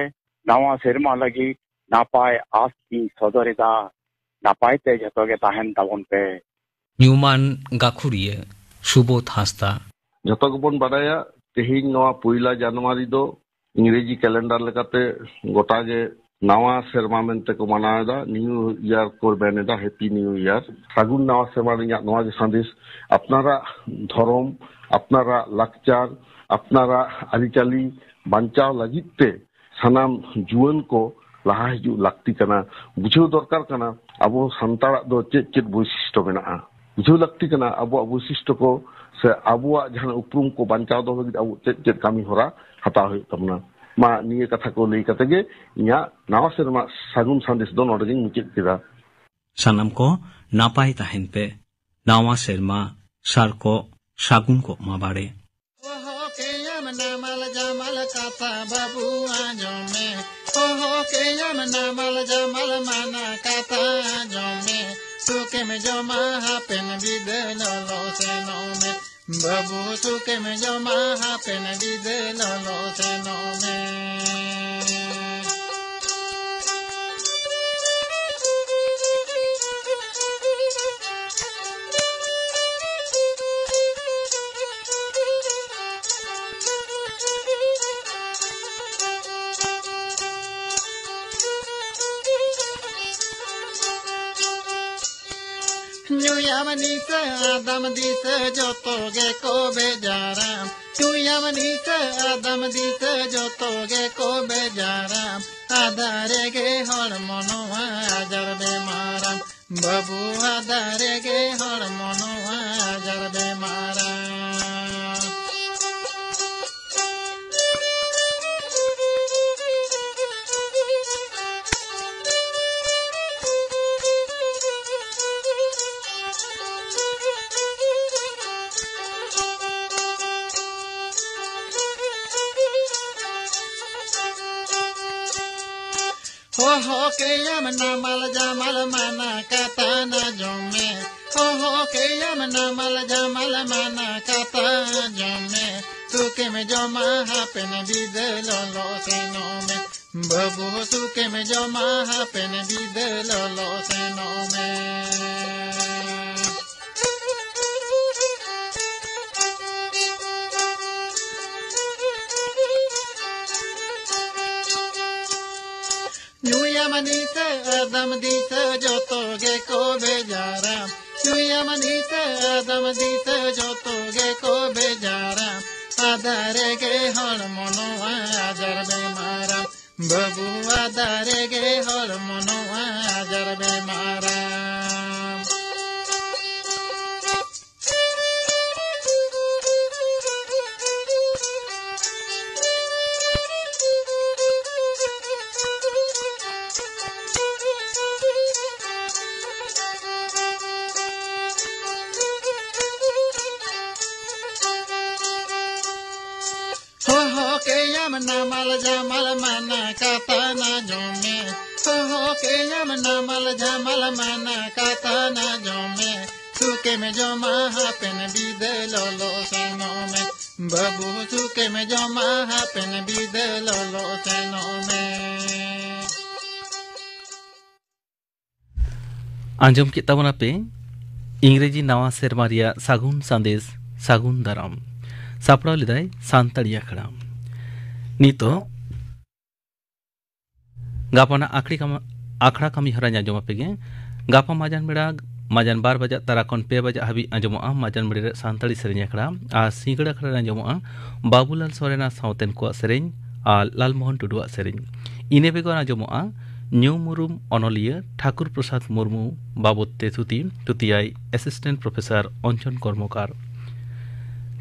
ᱱᱟᱣᱟ ᱥᱮᱨᱢᱟ ᱞᱟᱹᱜᱤᱫ ᱱᱟᱯᱟᱭ ᱟᱸᱥ ᱤᱧ ᱥᱚᱫᱚᱨ ᱮᱫᱟ᱾ ᱱᱟᱯᱟᱭ ᱛᱮ ᱡᱷᱚᱛᱚ ᱜᱮ ᱛᱟᱦᱮᱱ ᱛᱟᱵᱚᱱ ᱯᱮ᱾ ᱧᱩᱢᱟᱱ ᱜᱟᱹᱠᱷᱩᱲᱤᱭᱟᱹ ᱥᱩᱵᱳᱫᱷ ᱦᱟᱸᱥᱫᱟ᱾ ᱡᱷᱚᱛᱚ ᱜᱮᱵᱚᱱ ᱵᱟᱰᱟᱭᱟ, ᱛᱮᱦᱮᱧ ᱱᱚᱣᱟ ᱯᱩᱭᱞᱟ ᱡᱟᱱᱩᱣᱟᱨᱤ ᱫᱚ ᱤᱝᱨᱮᱡᱤ ᱠᱮᱞᱮᱱᱰᱟᱨ ᱞᱮᱠᱟᱛᱮ ᱜᱚᱴᱟ ᱜᱮ ᱱᱟᱣᱟ ᱥᱮᱨᱢᱟ ᱢᱮᱱᱛᱮ ᱠᱚ ᱢᱟᱱᱟᱣ ᱮᱫᱟ, ᱱᱤᱭᱩ ᱤᱭᱟᱨ ᱠᱚ ᱢᱮᱱ ᱮᱫᱟ, ᱦᱮᱯᱤ ᱱᱤᱭᱩ ᱤᱭᱟᱨ᱾ ᱥᱟᱹᱜᱩᱱ ᱱᱟᱣᱟ ᱥᱮᱨᱢᱟ ᱨᱮ ᱤᱧᱟᱹᱜ ᱱᱚᱣᱟ ᱜᱮ ᱥᱟᱸᱫᱮᱥ, ᱟᱯᱱᱟᱨᱟᱜ ᱫᱷᱚᱨᱚᱢ, ᱟᱯᱱᱟᱨᱟᱜ ᱞᱟᱠᱪᱟᱨ, ᱟᱯᱱᱟᱨᱟᱜ ᱟᱹᱨᱤᱪᱟᱹᱞᱤ ᱵᱟᱧᱪᱟᱣ ᱞᱟᱹᱜᱤᱫ ᱛᱮ ᱥᱟᱱᱟᱢ ᱡᱩᱣᱟᱹᱱ ᱠᱚ ᱞᱟᱦᱟ ᱦᱤᱡᱩᱜ ᱞᱟᱹᱠᱛᱤ ᱠᱟᱱᱟ᱾ ᱵᱩᱡᱷᱟᱹᱣ ᱫᱚᱨᱠᱟᱨ ᱠᱟᱱᱟ ᱟᱵᱚ ᱥᱟᱱᱛᱟᱲᱟᱜ ᱫᱚ ᱪᱮᱫ ᱪᱮᱫ ᱵᱳᱭᱥᱤᱥᱴᱚ ᱢᱮᱱᱟᱜᱼᱟ᱾ ᱵᱩᱡᱷᱟᱹᱣ ᱞᱟᱹᱠᱛᱤ ᱠᱟᱱᱟ ᱟᱵᱚᱣᱟᱜ ᱵᱳᱭᱥᱤᱥᱴᱚ ᱠᱚ ᱥᱮ ᱟᱵᱚᱣᱟᱜ ᱡᱟᱦᱟᱸ ᱩᱯᱨᱩᱢ ᱠᱚ ᱵᱟᱧᱪᱟᱣ ᱫᱚᱦᱚ ᱞᱟᱹᱜᱤᱫ ᱟᱵᱚ ᱪᱮᱫ ᱪᱮᱫ ᱠᱟᱹᱢᱤ ᱦᱚᱨᱟ ᱦᱟᱛᱟᱣ ᱦᱩᱭᱩᱜ ᱛᱟᱵᱚᱱᱟ᱾ ᱢᱟ ᱱᱤᱭᱟᱹ ᱠᱟᱛᱷᱟ ᱠᱚ ᱞᱟᱹᱭ ᱠᱟᱛᱮ ᱜᱮ ᱤᱧᱟᱹᱜ ᱱᱟᱣᱟ ᱥᱮᱨᱢᱟ ᱥᱟᱹᱜᱩᱱ ᱥᱟᱸᱫᱮᱥ ᱫᱚ ᱱᱚᱰᱮ ᱜᱤᱧ ᱢᱩᱪᱟᱹᱫ ᱠᱮᱫᱟ᱾ ᱥᱟᱱᱟᱢ ᱠᱚ ᱱᱟᱯᱟᱭ ᱛᱟᱦᱮᱱ ᱯᱮ᱾ ᱱᱟᱣᱟ ᱥᱮᱨᱢᱟ ᱥᱟᱨ ᱠᱚ ᱥᱟᱹᱜᱩᱱ ᱠᱚᱜ ᱢᱟ ᱵᱟᱲᱮ᱾ ᱚᱦᱚ ᱠᱮᱭᱟᱢ ᱱᱟᱢᱟᱞ ᱡᱟᱢᱟᱞ ᱠᱟᱛᱷᱟ ᱵᱟᱹᱵᱩ ᱟᱸᱡᱚᱢ ᱢᱮ᱾ ᱚᱦᱚ ᱠᱮᱭᱟᱢ ᱱᱟᱢᱟᱞ ᱡᱟᱢᱟᱞ ᱢᱟᱱᱟ ᱠᱟᱛᱷᱟ ᱟᱸᱡᱚᱢ ᱢᱮ᱾ ᱥᱩᱠᱮᱢ ᱡᱚᱢᱟ ᱦᱟᱯᱮᱱ ᱵᱤᱫᱟᱹᱞ ᱞᱚᱞᱚ ᱥᱮᱱᱚᱜ ᱢᱮ᱾ ᱵᱟᱹᱵᱩ ᱥᱩᱠᱮᱢ ᱡᱚᱢᱟ ᱦᱟᱯᱮᱱ ᱵᱤᱫᱟᱹᱞ ᱞᱚᱞᱚ ᱥᱮᱱᱚᱜ ᱢᱮ᱾ ᱧᱩᱭᱟᱢ ᱱᱤᱥᱟᱹ ᱟᱫᱟᱢ ᱫᱤᱥᱟᱹ ᱡᱚᱛᱚ ᱜᱮᱠᱚ ᱵᱮᱡᱟᱨᱟᱢ᱾ ᱧᱩᱭᱟᱢ ᱱᱤᱥᱟᱹ ᱟᱫᱟᱢ ᱫᱤᱥᱟᱹ ᱡᱚᱛᱚ ᱜᱮᱠᱚ ᱵᱮᱡᱟᱨᱟᱢ᱾ ᱟᱫᱟ ᱨᱮᱜᱮ ᱦᱚᱲᱢᱚ ᱱᱚᱣᱟ ᱟᱡᱟᱨ ᱵᱮᱢᱟᱨᱟᱢ᱾ ᱵᱟᱹᱵᱩ ᱟᱫᱟ ᱨᱮᱜᱮ ᱦᱚᱲᱢᱚ ᱱᱚᱣᱟ ᱟᱡᱟᱨ ᱵᱮᱢᱟᱨᱟᱢ᱾ ᱦᱚᱦᱚ ᱠᱮᱭᱟᱢ ᱱᱟᱢᱟᱞ ᱡᱟᱢᱟᱞ ᱢᱟᱱᱟ ᱠᱟᱛᱷᱟ ᱱᱟ ᱡᱚᱢ ᱢᱮ᱾ ᱦᱚᱦᱚ ᱠᱮᱭᱟᱢ ᱱᱟᱢᱟᱞ ᱡᱟᱢᱟᱞ ᱢᱟᱱᱟ ᱠᱟᱛᱷᱟ ᱡᱚᱢ ᱢᱮ᱾ ᱥᱩᱠᱮᱢ ᱡᱚᱢᱟ ᱦᱟᱯᱮᱱ ᱵᱤᱫᱟᱹ ᱞᱚᱞᱚ ᱥᱮᱱᱚᱜ ᱢᱮ᱾ ᱵᱟᱹᱵᱩ ᱥᱩᱠᱮᱢ ᱡᱚᱢᱟ ᱦᱟᱯᱮᱱ ᱵᱤᱫᱟᱹ ᱞᱚᱞᱚ ᱥᱮᱱᱚᱜ ᱢᱮ᱾ ᱧᱩᱭᱟᱢ ᱱᱤᱥᱟᱹ ᱟᱫᱟᱢ ᱫᱤᱥᱟᱹ ᱡᱚᱛᱚ ᱜᱮᱠᱚ ᱵᱮᱡᱟᱨᱟ᱾ ᱧᱩᱭᱟᱢ ᱱᱤᱥᱟᱹ ᱟᱫᱟᱢ ᱫᱤᱥᱟᱹ ᱡᱚᱛᱚ ᱜᱮᱠᱚ ᱵᱮᱡᱟᱨᱟ᱾ ᱟᱫᱷᱟ ᱨᱮᱜᱮ ᱦᱚᱲᱢᱚ ᱱᱚᱣᱟ ᱟᱡᱟᱨ ᱵᱮᱢᱟᱨᱟ᱾ ᱵᱟᱹᱵᱩ ᱟᱫᱷᱟ ᱨᱮᱜᱮ ᱦᱚᱲᱢᱚ ᱱᱚᱣᱟ ᱟᱡᱟᱨ ᱵᱮᱢᱟᱨᱟ᱾ ᱦᱚᱦᱚ ᱠᱮᱭᱟᱢ ᱱᱟᱢᱟᱞ ᱡᱟᱢᱟᱞ ᱢᱟᱱᱟ ᱠᱟᱛᱷᱟ ᱱᱟ ᱡᱚᱢ ᱢᱮ᱾ ᱦᱚᱦᱚ ᱠᱮᱭᱟᱢ ᱱᱟᱢᱟᱞ ᱡᱟᱢᱟᱞ ᱢᱟᱱᱟ ᱠᱟᱛᱷᱟ ᱱᱟ ᱡᱚᱢ ᱢᱮ᱾ ᱥᱩᱠᱮᱢ ᱡᱚᱢᱟ ᱦᱟᱯᱮᱱ ᱵᱤᱫᱟᱹ ᱞᱚᱞᱚ ᱥᱮᱱᱚᱜ ᱢᱮ᱾ ᱵᱟᱹᱵᱩ ᱥᱩᱠᱮᱢ ᱡᱚᱢᱟ ᱦᱟᱯᱮᱱ ᱵᱤᱫᱟᱹ ᱞᱚᱞᱚ ᱥᱮᱱᱚᱜ ᱢᱮ᱾ ᱟᱸᱡᱚᱢ ᱠᱮᱫ ᱛᱟᱵᱚᱱᱟᱯᱮ ᱤᱝᱨᱮᱡᱤ ᱱᱟᱣᱟ ᱥᱮᱨᱢᱟ ᱨᱮᱭᱟᱜ ᱥᱟᱹᱜᱩᱱ ᱥᱟᱸᱫᱮᱥ, ᱥᱟᱹᱜᱩᱱ ᱫᱟᱨᱟᱢ᱾ ᱥᱟᱯᱲᱟᱣ ᱞᱮᱫᱟᱭ ᱥᱟᱱᱛᱟᱲᱤ ᱟᱠᱷᱲᱟ᱾ ᱱᱤᱛᱚᱜ ᱜᱟᱯᱟᱱᱟᱜ ᱟᱠᱷᱲᱤ ᱠᱟᱢ-, ᱟᱠᱷᱲᱟ ᱠᱟᱹᱢᱤ ᱦᱚᱨᱟᱧ ᱟᱸᱡᱚᱢ ᱟᱯᱮ ᱜᱮ᱾ ᱜᱟᱯᱟ ᱢᱟᱡᱟᱱ ᱵᱮᱲᱟ, ᱢᱟᱡᱟᱱ ᱵᱟᱨ ᱵᱟᱡᱟᱜ ᱛᱟᱨᱟ ᱠᱷᱚᱱ ᱯᱮ ᱵᱟᱡᱟᱜ ᱦᱟᱹᱵᱤᱡ ᱟᱸᱡᱚᱢᱚᱜᱼᱟ ᱢᱟᱡᱟᱱ ᱵᱮᱲᱟ ᱨᱮ ᱥᱟᱱᱛᱟᱲᱤ ᱥᱮᱨᱮᱧ ᱟᱠᱷᱲᱟ᱾ ᱟᱨ ᱥᱤᱸᱜᱟᱹᱲ ᱟᱠᱷᱲᱟ ᱨᱮ ᱟᱸᱡᱚᱢᱚᱜᱼᱟ ᱵᱟᱵᱩᱞᱟᱞ ᱥᱚᱨᱮᱱ ᱟᱨ ᱥᱟᱶᱛᱮᱱ ᱠᱚᱣᱟᱜ ᱥᱮᱨᱮᱧ ᱟᱨ ᱞᱟᱞᱢᱳᱦᱚᱱ ᱴᱩᱰᱩᱣᱟᱜ ᱥᱮᱨᱮᱧ᱾ ᱤᱱᱟᱹ ᱵᱮᱜᱚᱨ ᱟᱸᱡᱚᱢᱚᱜᱼᱟ ᱧᱩᱢ ᱩᱨᱩᱢ ᱚᱱᱚᱞᱤᱭᱟᱹ ᱴᱷᱟᱠᱩᱨ ᱯᱨᱚᱥᱟᱫᱽ ᱢᱩᱨᱢᱩ ᱵᱟᱵᱚᱫ ᱛᱮ ᱛᱷᱩᱛᱤ, ᱛᱷᱩᱛᱤᱭᱟᱭ ᱮᱥᱤᱥᱴᱮᱱᱴ ᱯᱨᱚᱯᱷᱮᱥᱚᱨ ᱚᱧᱡᱚᱱ ᱠᱚᱨᱢᱚᱠᱟᱨ᱾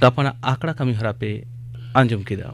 ᱜᱟᱯᱟᱱᱟᱜ ᱟᱠᱷᱲᱟ ᱠᱟᱹᱢᱤ ᱦᱚᱨᱟ ᱯᱮ ᱟᱸᱡᱚᱢ ᱠᱮᱫᱟ᱾